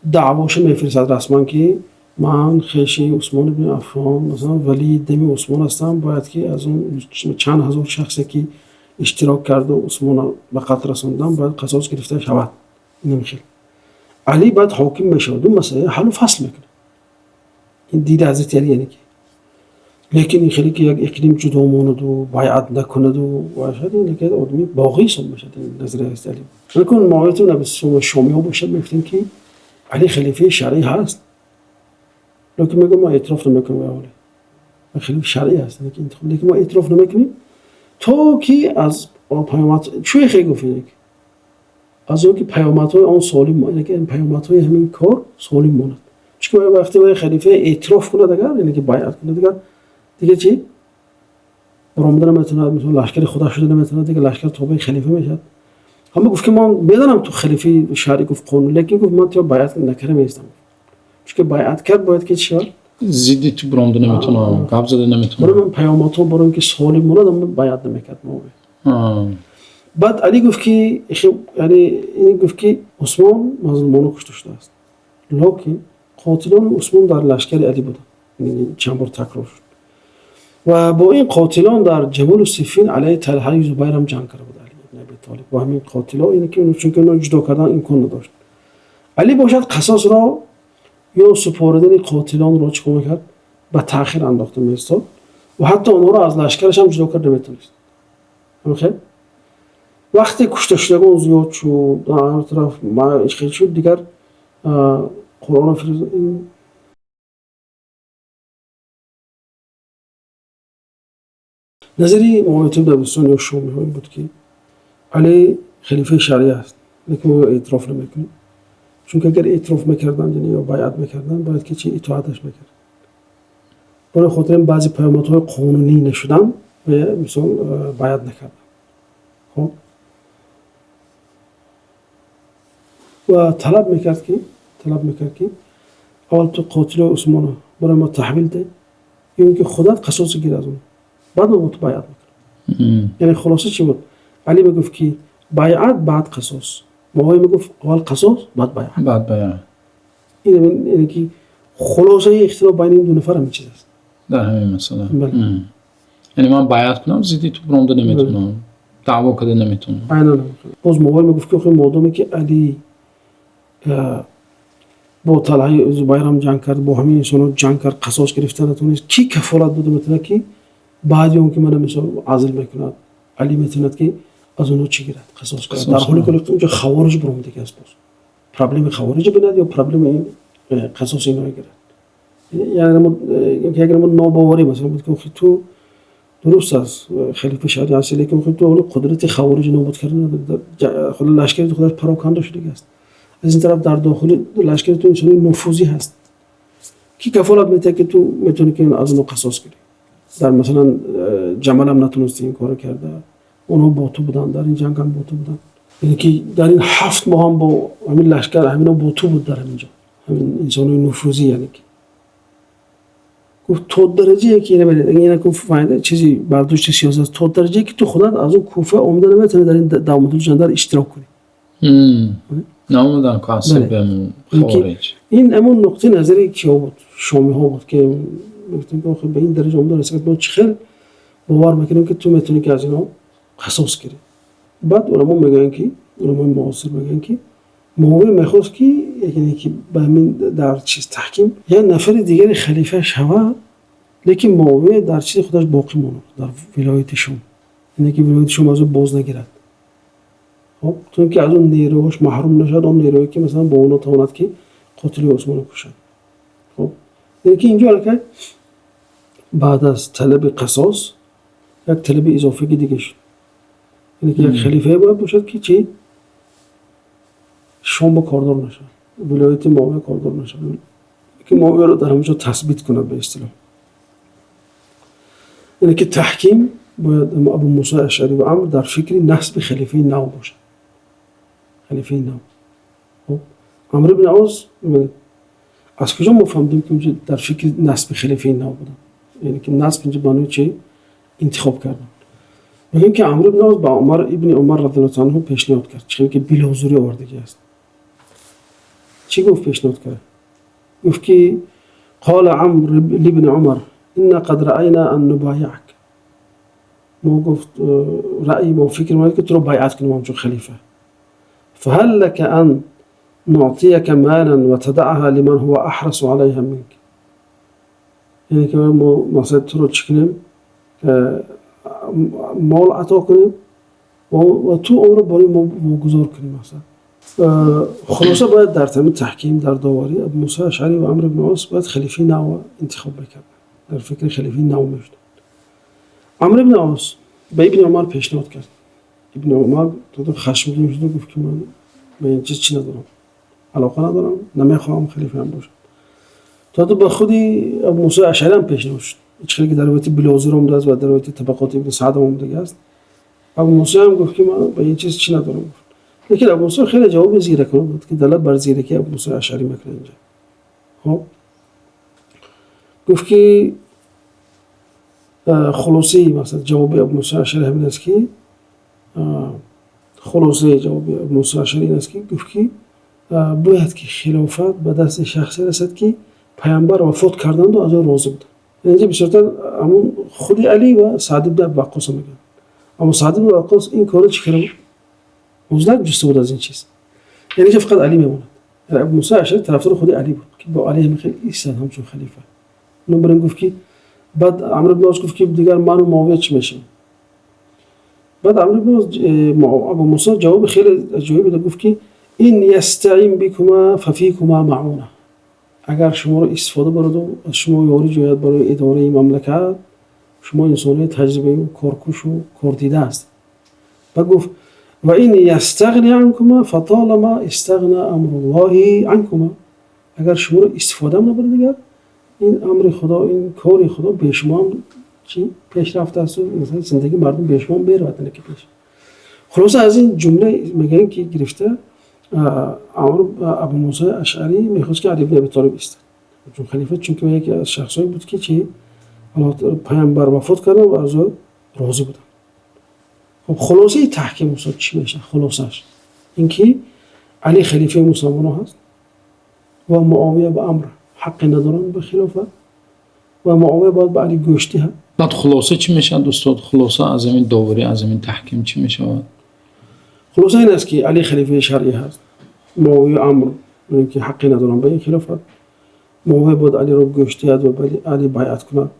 даъвошо мефиристад расман, ки ман хеши Усмон ибни Аффон, масалан, валии дами Усмон ҳастам, бояд ки аз он чанд ҳазор шахсе ки иштирок карду Усмонро ба қатл расондам, бояд қасос гирифта шавад. Инам хел. Али баъд ҳоким мешавад, ду масъала ҳаллу фасл мекунад. Ин диди ҳазрати Али, яъне ки лекин ин хеле ки як иқлим ҷудо монаду байъат накунаду шояд ин як одами боғӣ ҳисоб мешавад, ин назари ҳазрати Али. Накун Муовияту шомиҳо бошад, мегуфтем ки Али халифаи шаръӣ ҳаст, лекин мегӯям мо эътироф намекунем. Вай халифаи шаръӣ ҳаст, лекин мо эътироф намекунем, то ки аз паёмад чӯе хе гуфт, аз он ки паёмадҳои он солим, паёмадҳои ҳамин кор солим монад. Чунки вақте вай халифа эътироф кунад, агар яъне ки байъат кунад, дигар дигар чӣ баромада наметавонад, мисол лашкари худаш шуда наметавонад, дигар лашкар тобеи халифа мешавад. Ҳама гуфт ки ман медонам ту халифаи шаръӣ, гуфт, қонун, лекин гуфт ман туро байъат накарда меистам, чунки байъат кард, бояд ки чӣ шавад? Зидди ту баромада наметавонам, гап зада наметавонам. Барои ман паёмадҳо барои он ки солим монад, ман байъат намекард. Баъд Али гуфт ки, яъне ин гуфт ки Усмон мазлумона кушта шудааст, лекин қотилони Усмон дар лашкари Али буданд, чанд бор такрор шуд, ва бо ин қотилон дар Ҷамалу Сиффин алайҳи Талҳаи Зубайр ҳам ҷанг карда буд Али ибн Аби Толиб бо ҳамин қотило, ки чунки онҳо ҷудо кардан имкон надошт. Али бошад, қасосро ё супоридани қотилонро чӣ кор мекард? Ба таъхир андохта меистод ва ҳатто онҳоро аз лашкараш ҳам ҷудо карда наметавонист. Хел вақте кушташудагон зиёд шуд, ҳар тараф хел шуд, дигар Қуръонро назари Муовият ибн Абӣ Суфён ё шомиҳо ин буд, ки Али халифаи шаръӣ аст, лекин мо эътироф намекунем, чунки агар эътироф мекарданд ё байъат мекарданд, бояд ки чи итоаташ мекард. Барои хотир ин баъзе паёмадҳои қонунӣ нашудан, мисол, байъат накарданд. Хоб, ва талаб мекард, ки аввал ту қотилои Усмонро барои мо таҳвил деҳ ё ин ки худат қасос гир аз он, баъд мо бо ту байъат мекунем. Яъне хулоса чӣ буд? Али мегуфт ки байъат, баъд қасос. Муовия мегуфт аввал қасос, баъд байъат. Баъд байъат. Ин яъне ки хулосаи ихтилоф байни ин ду нафар ҳамин чиз аст. Дар ҳамин масъала, яъне ман байъат кунам, зидди ту баромада наметавонам, даъво карда наметавонам. Айнан. Боз Муовия мегуфт ки охи, модоме ки Али бо Талҳаи Зубайрам ҷанг кард, бо ҳамин инсонҳо ҷанг кард, қасос гирифта натавонист, кӣ кафолат дода метавонад, ки баъди он ки мана мисол азл мекунад, Али метавонад ки аз онҳо чӣ гирад? Қасос гирад, дар ҳоле ки онҷо хавориҷ баромадагӣ аст. Боз проблеми хавориҷ бинад ё проблеми қасоси инҳо гирад? Як намуд нобоварӣ масалан буд, ки ту дуруст аст, халифаи шаръӣ ҳастӣ, лекин ту ҳоло қудрати хавориҷ нобуд кардан, худ лашкари худаш пароканда шудагӣ аст, аз ин тараф дар дохили лашкари ту инсони нуфузӣ ҳаст, ки кафолат метиҳад, ки ту метавонӣ ки аз онҳо қасос гирӣ? Дар масалан Ҷамалам натонисти ин корро карда, онҳо бо ту буданд, дар ин ҷанг ҳам бо ту буданд, яъне ки дар ин 7 моҳ ҳам бо ҳамин лашкар ҳамино бо ту буд, дар ҳамин ҷо ҳамин инсонои нуфузӣ. Яъне ки гуфт то дараҷае ки ина чизи бардошти сиёсат, то дараҷае ки ту худат аз он Куфа омада наметавонӣ дар ин давматулҷандал иштирок кунӣ. Наомадан хавориҷ. Ин ҳамон нуқтаи назари киҳо буд? Шомиҳо буд, ки гуфтем ки охир ба ин дараҷа омада расид, мо чӣ хел бовар мекунем, ки ту метавонӣ ки аз инҳо қасос гирӣ? Баъд уламо мегӯянд, ки уламои муосир мегӯянд, ки Муовия мехост, ки яъне ки ба ҳамин дар чиз таҳким як нафари дигари халифа шавад, лекин Муовия дар чизи худаш боқӣ монад, дар вилояти Шом, яъне ки вилояти Шом аз ӯ боз нагирад. Хоб, то ин ки аз он нерӯҳош маҳрум нашавад, он нерӯе ки масалан бо онҳо тавонад ки қотили Усмонро кушад. Хоб, яъне ки инҷо аллакай баъд аз талаби қасос як талаби изофагӣ дига шуд, яъне ки як халифае бояд бошад, ки чӣ Шом ба кордор нашавад, вилояти Муовия кордор нашавад, ки Муовияро дар ҳамонҷо тасбит кунад, ба истилоҳ. Яъне ки таҳким бояд Абу Мусо Ашъарӣ ва Амр дар фикри насби халифаи нав бошад, халифаи нав. Хуб, Амр ибн Ос аз куҷо мо фаҳмидем, ки инҷо дар фикри насби халифаи нав буданд? Яъне ки насб инҷо маънои чи? Интихоб кардан. Мегӯем, ки Амр ибн Ос ба Умар ибни Умар радиаллоҳу анҳу пешниҳод кард, чӣ ки Билозурӣ овардагӣ аст. Чӣ гуфт? Пешниҳод кард, гуфт ки: قال عمرو لابن عمر إنا قد رأينا أن نبايعك. Мо, гуфт, раъи мо, фикри мо, ки туро байъат кунем ҳамчун халифа. فهل لك أن نعطيك مالا وتدعها لمن هو أحرص عليها منك؟ Яъне ки мо масалан туро чӣ кунем, мол ато кунем ва ту онро барои мо вогузор кунӣ. Масалан, хулоса, бояд дар ҳамин таҳким, дар доварӣ Абу Мусо Ашъарӣ ва Амр ибн Ос бояд халифаи нав интихоб мекарданд, дар фикри халифаи нав мешуданд. Амр ибн Ос ба Ибни Умар пешниҳод кард. Ибни Умар хашмгин шуда гуфт, ки ман ба ин чиз чӣ надорам, алоқа надорам, намехоҳам халифаам бошам. То ба худи Абу Мусои Ашъарӣ ҳам пешниҳод шуд, чӣ ки дар ривояти Билозир омадааст ва дар ривояти Табақоти Ибни Саъд омадагӣ аст. Абу Мусо ҳам гуфт, ки ман ба ин чиз чӣ надорам, гуфт. Лекин Абу Мусо хеле ҷавоби зиракона дод, ки далат бар зиракии Абу Мусои Ашъарӣ мекунад инҷа. Хуб, гуфт, ки хулосаи, масалан, ҷавоби Абу Мусои Ашъарӣ ҳамин аст, ки хулосаи ҷавоби Абу Мусои Ашъарӣ ин аст, ки гуфт, ки бояд ки хилофат ба дасти шахсе расад, ки паямбар вафот карданду аз ӯ розӣ буданд. Инҷа бисёртар ҳамун худи Алӣ ва Саъд ибни Аби Ваққосро мегӯянд. Аммо Саъд ибни Ваққос ин корро чӣ карда буд? Узлат ҷуста буд аз ин чиз. Яъне инҷа фақат Алӣ мемонад. Абу Мусои Ашъарӣ тарафдори худи Алӣ буд, ки бо Алӣ ҳамин хел истад ҳамчун халифа. Бинобар ин гуфт, ки баъд Амр ибн Ос гуфт, ки дигар ману Муовия чӣ мешавем? Баъд Амр ибн Ос, Абу Мусо ҷавоби хеле аҷоибе дод, гуфт, ки: إن يستعن بكما ففيكما معونة. Агар шуморо истифода бараду аз шумо ёрӣ ҷӯяд барои идораи мамлакат, шумо инсонҳои таҷрибаию коркушу кордида ҳастед. Баъд гуфт: وإن يستغن عنكما فطالما استغنى أمر الله عنكما. Агар шуморо истифода набарад, дигар ин амри Худо, ин кори Худо бе шумо ҳам чӣ пешрафтаасту масалан зиндагии мардум бе шумо меравад ки пеш. Хулоса, аз ин ҷумла мегӯянд, ки гирифта Абу Мусои Ашъарӣ мехост, ки Али ибни Аби Толиб истад чун халифа, чунки яке аз шахсҳое буд, ки чи паямбар вафот карданд ва аз ӯ розӣ буданд. Хуб, хулосаи таҳким, устод, чӣ мешавад? Хулосааш ин ки Али халифаи мусалмонон ҳаст ва Муовия ба Амр ҳаққе надоранд ба хилофат ва Муовия бояд ба Али гӯш диҳад. Баъд хулоса чӣ мешавад, устод? Хулоса аз ҳамин доварӣ, аз ҳамин таҳким чӣ мешавад? Хулоса ин аст, ки Али халифаи шаръӣ ҳаст, Муовия, Амр ки ҳаққе надоранд ба ин хилофат, Муовия бояд Алиро гӯш диҳад ва Али байъат кунад.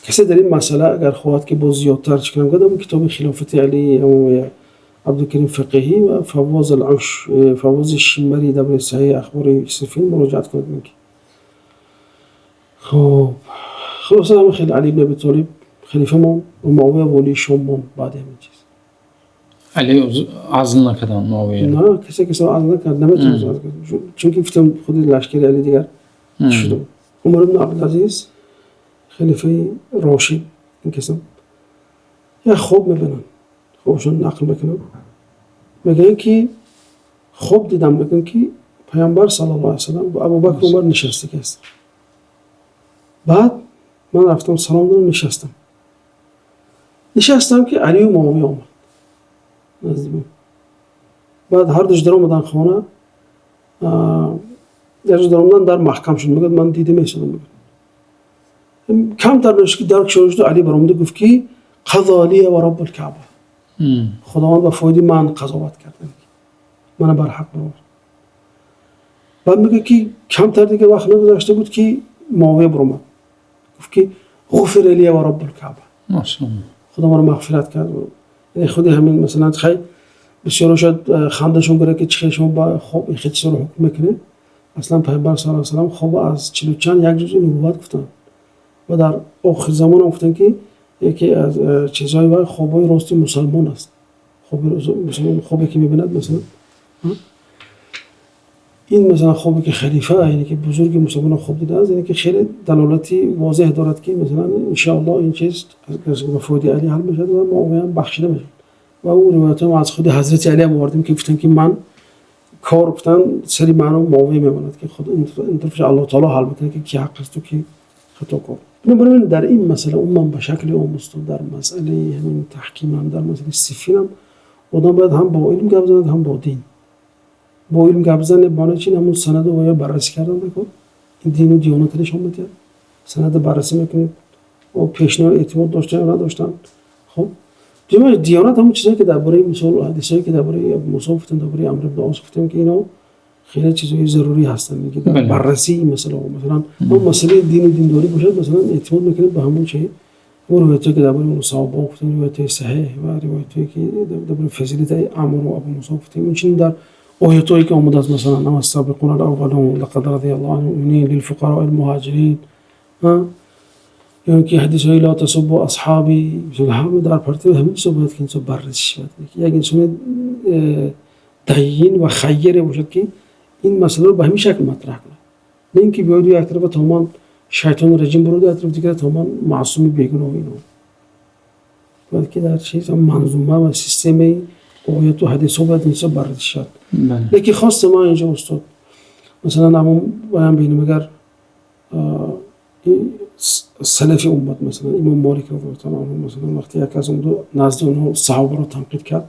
Касе дар ин масъала агар хоҳад, ки боз зиёдтар чӣ кунам, гӯяд, китоби Хилофати Али Абдулкарим Фақиҳӣ ва Фавоз Алуш, Фавози Шиммарӣ дар бораи Саҳиҳи Ахбори Сиффин муроҷиат кунад. Мумкин. Хуб, хулоса, ҳамин хел Али ибн Аби Толиб халифа монд ва Муовия волии Шом монд баъди ҳамин чиз. Али азл накарданд Муовияро? На, касе касро азл накард, наметавонист азл кард, чунки гуфтам, худи лашкари Али дигар шуда буд. Умар ибн Абдулазиз, халифаи рошид, ин касам як хоб мебинанд. Хобшон нақл мекунанд, мегӯянд, ки хоб дидам, мегӯянд, ки Паямбар саллаллоҳу алайҳи васаллам ва Абубакр, Умар нишастагӣ ҳастанд. Баъд ман рафтам, салом додам, нишастам. Нишастам, ки Алию Муовия омад назди ман. Баъд ҳардуш даромаданд хона. Дарш даромадан, дар маҳкам шуд. Мегӯяд, ман дида месодам. Мегӯяд, камтар нашуд, ки дар кушода шуду Али баромада гуфт, ки: قضى لي ورب الكعبة. Худованд ба фоидаи ман қазоват кард, мана барҳақ баровард. Баъд мегӯяд, ки камтар дига вақт нагузашта буд, ки Муовия баромад, гуфт, ки غفر لي ورب الكعبة. Худо маро мағфират кард. Яъне худи ҳамин, масалан, хай, бисёро шояд хандашон гирад, ки чӣ хел шумо ба хоб ин хел чизоро ҳукм мекунед. Аслан Пайғамбар саллаллоҳу алайҳи васаллам хоб аз чилу чанд як ҷузъи нубувват гуфтанд ва дар охир замонам гуфтанд, ки яке аз чизҳои вай хобҳои рости мусалмон аст. Хоби мусалмон, хобе ки мебинад, масалан. Ин масалан хобе ки халифа, яъне ки бузурги мусулмонон хоб дидааст, яъне ки хеле далолати возеҳ дорад, ки масалан иншооллоҳ ин чиз ба фоидаи Алӣ ҳал мешавад ва Муовия ҳам бахшида мешавад. Ва он ривоятҳо аз худи ҳазрати Алӣ ҳам овардем, ки гуфтанд, ки ман кор гуфтанд сари ман ва Муовия мемонад, ки худ ин тарафаш Аллоҳи таъоло ҳал мекунад, ки кӣ ҳақ аст ва кӣ хатокор. Бинобар ин дар ин масъала умуман ба шакли ом аст, дар масъалаи ҳамин таҳким ҳам, дар масъалаи Сиффин ҳам одам бояд ҳам бо илм гап занад, ҳам бо дин. Бо илм гап занад маънои чи? Ҳамун санаду ё баррасӣ кардан бикун, ин дину диёнатро нишон медиҳад. Санада баррасӣ мекунед, пешниҳод эътимод доштан ё надоштан. Хуб, дуюмаш диёнат, ҳамун чизое ки дар бораи мисол ҳадисое ки дар бораи Мусо гуфтем, дар бораи Амр ибн Ос гуфтем, ки ино хеле чизҳои зарурӣ ҳастанд, ки дар баррасии ин масъалаҳо. Масалан, масъалаи дину диндорӣ бошад, масалан, эътимод мекунед ба ҳамун чи, ҳамун ривоятҳое ки дар бораи саҳобаҳо гуфтем, ривоятҳои саҳеҳ ва ривоятҳое ки дар бораи фазилати Амр ва Абу Мусо гуфтем. Инчунин дар оятҳое ки омадааст, масалан, السابقون الأولون لقد رضي الله عن المؤمنين للفقراء المهاجرين، ё ин ки ҳадисҳои لا تسبوا أصحابي, ҳама дар партави ҳамин чизо бояд ки инсон баррасӣ шавад. Як инсони дайин ва хайре бошад, ки ин масъаларо ба ҳамин шакл матраҳ кунад, на ин ки биёяду як тарафа то ман шайтони раҷим буроду, як тарафи дигар то ман маъсуми бегуноҳ. Ино бояд ки дар чиз манзума ва системаи ояту ҳадисҳо бояд ин чизо баррасӣ шавад. Лекин хоста ман инҷо, устод, масалан, ҳамон баян бинем, агар салафи уммат, масалан, имом Молик розиаллоҳу таъала анҳу, масалан, вақте як кас омаду назди онҳо саҳобаро танқид кард,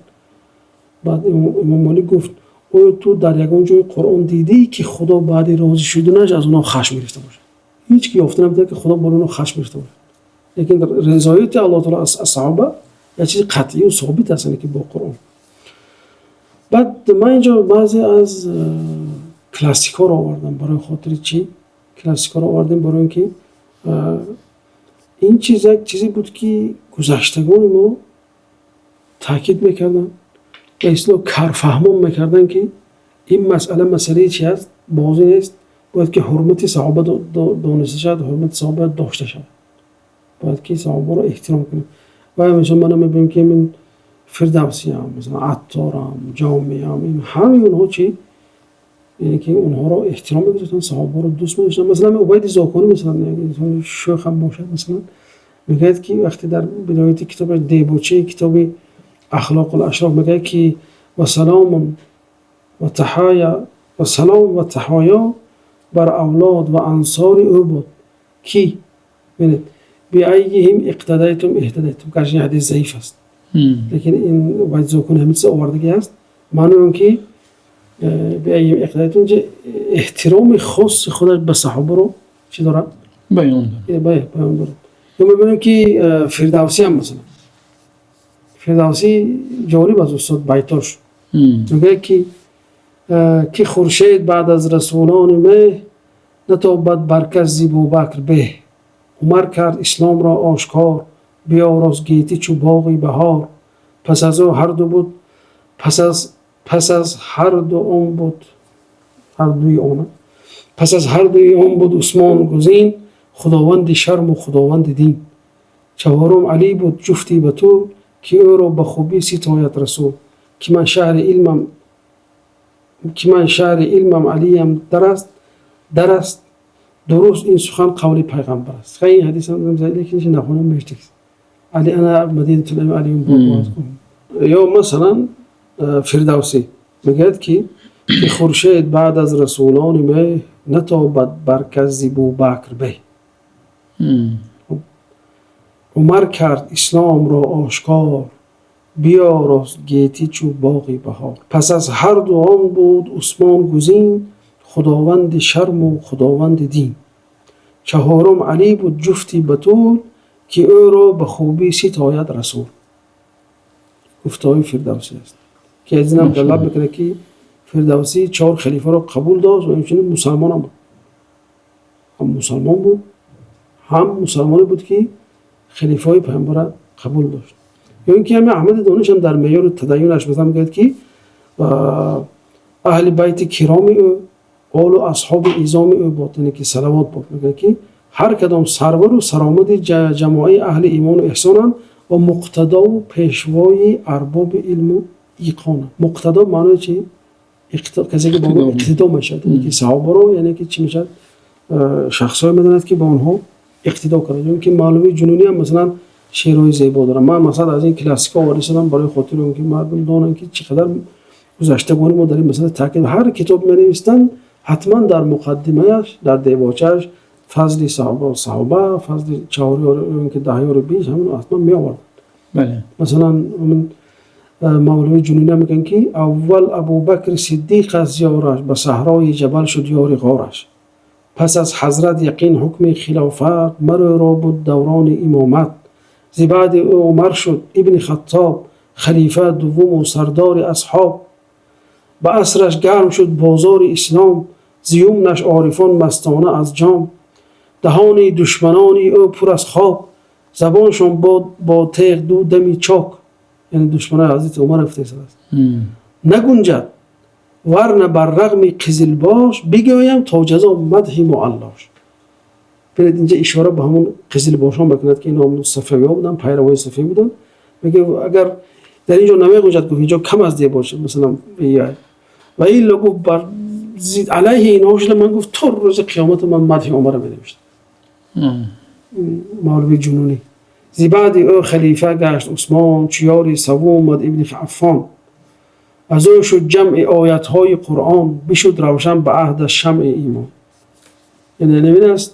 баъд имом Молик гуфт: «Оё ту дар ягон ҷои Қуръон дидӣ, ки Худо баъди розӣ шуданаш аз онҳо хашм гирифта бошад?» Ҳеҷ ки ёфта наметавонад, ки Худо бар онҳо хашм гирифта бошад. Лекин ризояти Аллоҳ таъала аз саҳоба як чизи қатъию собит аст, яъне ки бо Қуръон. Баъд ман инҷо баъзе аз классикҳоро овардам. Барои хотири чӣ классикҳоро овардем? Барои ин ки ин чиз як чизе буд, ки гузаштагони мо таъкид мекарданд, ба истилоҳ карфаҳмон мекарданд, ки ин масъала масъалаи чи аст, бозӣ нест, бояд ки ҳурмати саҳоба дониста шавад, ҳурмати саҳоба бояд дошта шавад, бояд ки саҳобаро эҳтиром кунем. Ва мисол мана мебинем, ки ин Фирдавсиям, масалан, Атторам, Ҷомиям, ин ҳамаи онҳо чи, яъне ки онҳоро эҳтиром мегузоштанд, саҳобаро дӯст медоштанд. Масалан, Убайди Зоконӣ, масалан, як инсони шӯх ҳам бошад, масалан, мегӯяд, ки вақте дар бидояти китобаш, дебочаи китоби Ахлоқул Ашроф, мегӯяд, ки وسلام وتحايا و سلام و تحایا бар авлод ва ансори ӯ буд, ки бинед, بأيهم اقتديتم اهتديتم. Гарчи ин ҳадис заиф аст, лекин ин Убайди Зоконӣ ҳамин чиз овардагӣ аст. Маънои он ки بأيهم اقتديتم, эҳтироми хоси худаш ба саҳобаро чӣ дорад? Баён. Баён дорад. Ё мебинем, ки Фирдавсӣ ҳам, масалан, Фирдавсӣ ҷолиб аст, устод, байтош. Мегӯяд, ки хуршед баъд аз расулони меҳ натобад бар кас зи Бубакр беҳ. Умар кард исломро ошкор, биёрост гетӣ чу боғи баҳор. Пас аз ӯ ҳарду буд, пас аз ҳарду он буд, ҳардуи он, пас аз ҳардуи он буд Усмон гузин, худованди шарму худованди дин. Чаҳорум Алӣ буд ҷуфти Батул, ки ӯро ба хубӣ ситояд Расул. Ки ман шаҳри илмам, ки ман шаҳри илмам Алиям дар аст, дуруст ин сухан қавли пайғамбар аст. Хай, ин ҳадис лекин нахонам мештекс. Али أنا مدينة العلم علي. Ё масалан, Фирдавсӣ мегӯяд, ки хуршед баъд аз расулони меҳ натобад бар кас зи Бубакр беҳ. Умар кард исломро ошкор, биёрост гетӣ чу боғи баҳор. Пас аз ҳарду он буд Усмон гузин, худованди шарму худованди дин. Чаҳорум Алӣ буд ҷуфти Батул, ки ӯро ба хубӣ ситояд Расул. Гуфтаҳои Фирдавсӣ аст, ки аз инам далолат мекунад, ки Фирдавсӣ чор халифаро қабул дошт ва инчунин мусалмонам буд, ҳам мусалмон буд, ҳам мусалмоне буд, ки халифаҳои пайғамбарро қабул дошт. Ё ин ки ҳами Аҳмади Дониш ҳам дар меъёри тадаюнаш, масалан, мегӯяд, ки аҳли байти кироми ӯ, олу асҳоби изоми ӯ буд, яъне ки салавот буд. Мегӯяд, ки ҳар кадом сарвару саромади ҷамоаи аҳли имону эҳсонанд ва муқтадову пешвои арбоби илму иқонанд. Муқтадо маънои чи? Касе ки ба онҳо иқтидо мешавад, яъне ки саҳобаро, яъне ки чӣ мешавад, шахсҳое медонад, ки ба онҳо иқтидо карданд. Ё ки Мавлавии Ҷунунӣ ҳам, масалан, шеърҳои зебо дорад. Ман, масалан, аз ин классика оварда шудам барои хотири он ки мардум донанд, ки чӣ қадар гузаштагони мо дар ин масъала таъкид. Ҳар китоб менавистанд, ҳатман дар муқаддимааш, дар дебочааш фазли саҳоба, фазли чаҳор ёр ё ки 10 ёру 20, ҳамон ҳатман меоварданд. Масалан, Мавлавии Ҷунунӣ мегӯянд, ки аввал Абубакри Сиддиқ аст ёраш, ба саҳрои ҷабал шуд ёри ғораш, пас аз ҳазрат яқин ҳукми хилофат мароро буд даврони имомат, зи баъди ӯ Умар шуд ибни Хаттоб халифа дуввуму сардори асҳоб, ба асраш гарм шуд бозори ислом, зи юмнаш орифон мастона аз ҷом, даҳони душманони ӯ пур аз хок, забоншон бо теғ ду дами чок. Яъне душманои ҳазрати Умар гуфтааст, нагунҷад варна бар рағми қизилбош, бигӯям то ҷазо мадҳи муаллош. Бинед, инҷа ишора ба ҳамон қизилбошон мекунад, ки инҳо сафавиҳо буданд, пайравои сафавӣ буданд. Мегӯяд, агар дар инҷо намегунҷад, гуфт, инҷо кам аз дебош, масалан, ва илла, гуфт, бар алайҳи инҳо шуда, ман, гуфт, то рӯзи қиёмат ман мадҳи Умара менавиштам. Мавлавии Ҷунунӣ: зи баъди ӯ халифа гашт Усмон, чу ёри саввум омад ибни Аффон, аз ӯ шуд ҷамъи оятҳои Қуръон, бишуд равшан ба аҳдаш шамъи имон. Яъне ҳамин аст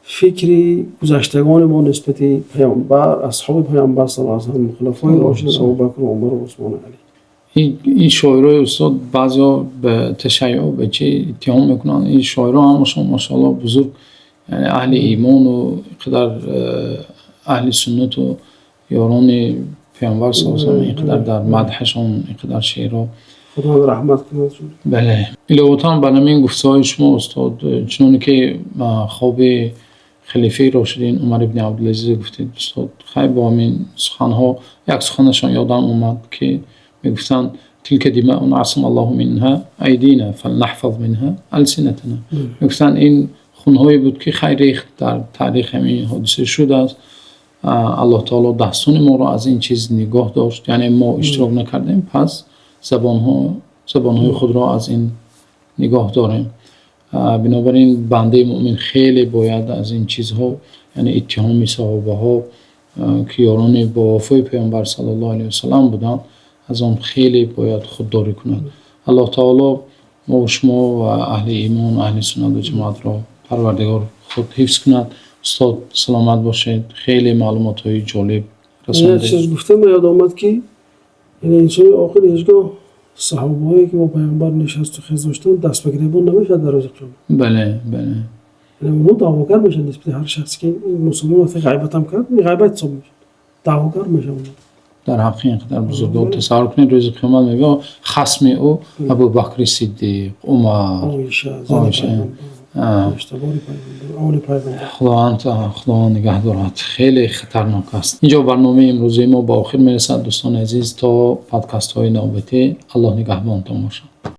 фикри гузаштагони мо нисбати паёмбар, асҳоби паёмбар саллаллоҳу алайҳи васаллам, хулафои рошидин, Абубакр, Умар, Усмону Алӣ. Ин шоирои, устод, баъзеҳо ба ташайюъ, ба чӣ иттиҳом мекунанд. Ин шоиро ҳамашон, машоалло, бузург, яъне аҳли имону инқадар аҳли суннату ёрони паёмбар саллаллоҳу алайҳи васаллам, инқадар дар мадҳашон инқадар шеърҳо. Худо раҳмат кунад. Бале, иловатан бар ҳамин гуфтаҳои шумо, устод, чуноне ки хоби халифаи рошидин Умар ибни Абдулазиз гуфтед, устод, хай, бо ҳамин суханҳо як суханашон ёдам омад, ки мегуфтанд: تلك دماء عصم الله منها أيدينا فلنحفظ منها ألسنتنا. Мегуфтанд, ин хунҳое буд, ки хайр рехт, дар таърих ҳамин ҳодиса шудааст, Аллоҳ таоло дастони моро аз ин чиз нигоҳ дошт, яъне мо иштирок накардем, пас забонҳои худро аз ин нигоҳ дорем. Бинобар ин бандаи муъмин хеле бояд аз ин чизҳо, яъне иттиҳоми саҳобаҳо, ки ёрони бовафои паёмбар саллаллоҳу алайҳи васаллам буданд, аз он хеле бояд худдорӣ кунад. Аллоҳ таоло мову шумо ва аҳли имон, аҳли суннат ва ҷамоатро Парвардигор худ ҳифз кунад. Устод, саломат бошед, хеле маълумотҳои ҷолиб Як чиз гуфтам, ёд омад, ки яъне инсони оқил ҳеҷгоҳ саҳобаҳое, ки бо паёмбар нишасту хез доштанд, даст ба гиребон намешавад дар рӯзи қиёмат. бале бале Яъне онҳо даъвогар мешаванд нисбати ҳар шахсе, ки мусулмон вақте ғайбатам кард, ин ғайбат ҳисоб мешавад, даъвогар мешаванд. Дар ҳаққи ин қадар бузургвор, тасаввур кунед, рӯзи қиёмат мегӯяд, хасми ӯ Абубакри Сиддиқ, Умар, Оиша, зани Оиша. пайғамбар, хештабори пайғамбар, оли пайғамбар. Худованд нигаҳ дорад, хеле хатарнок аст. Инҷо барномаи имрӯзаи мо ба охир мерасад, дӯстони азиз. То подкастҳои навбатӣ Аллоҳ нигаҳбонтон бошад.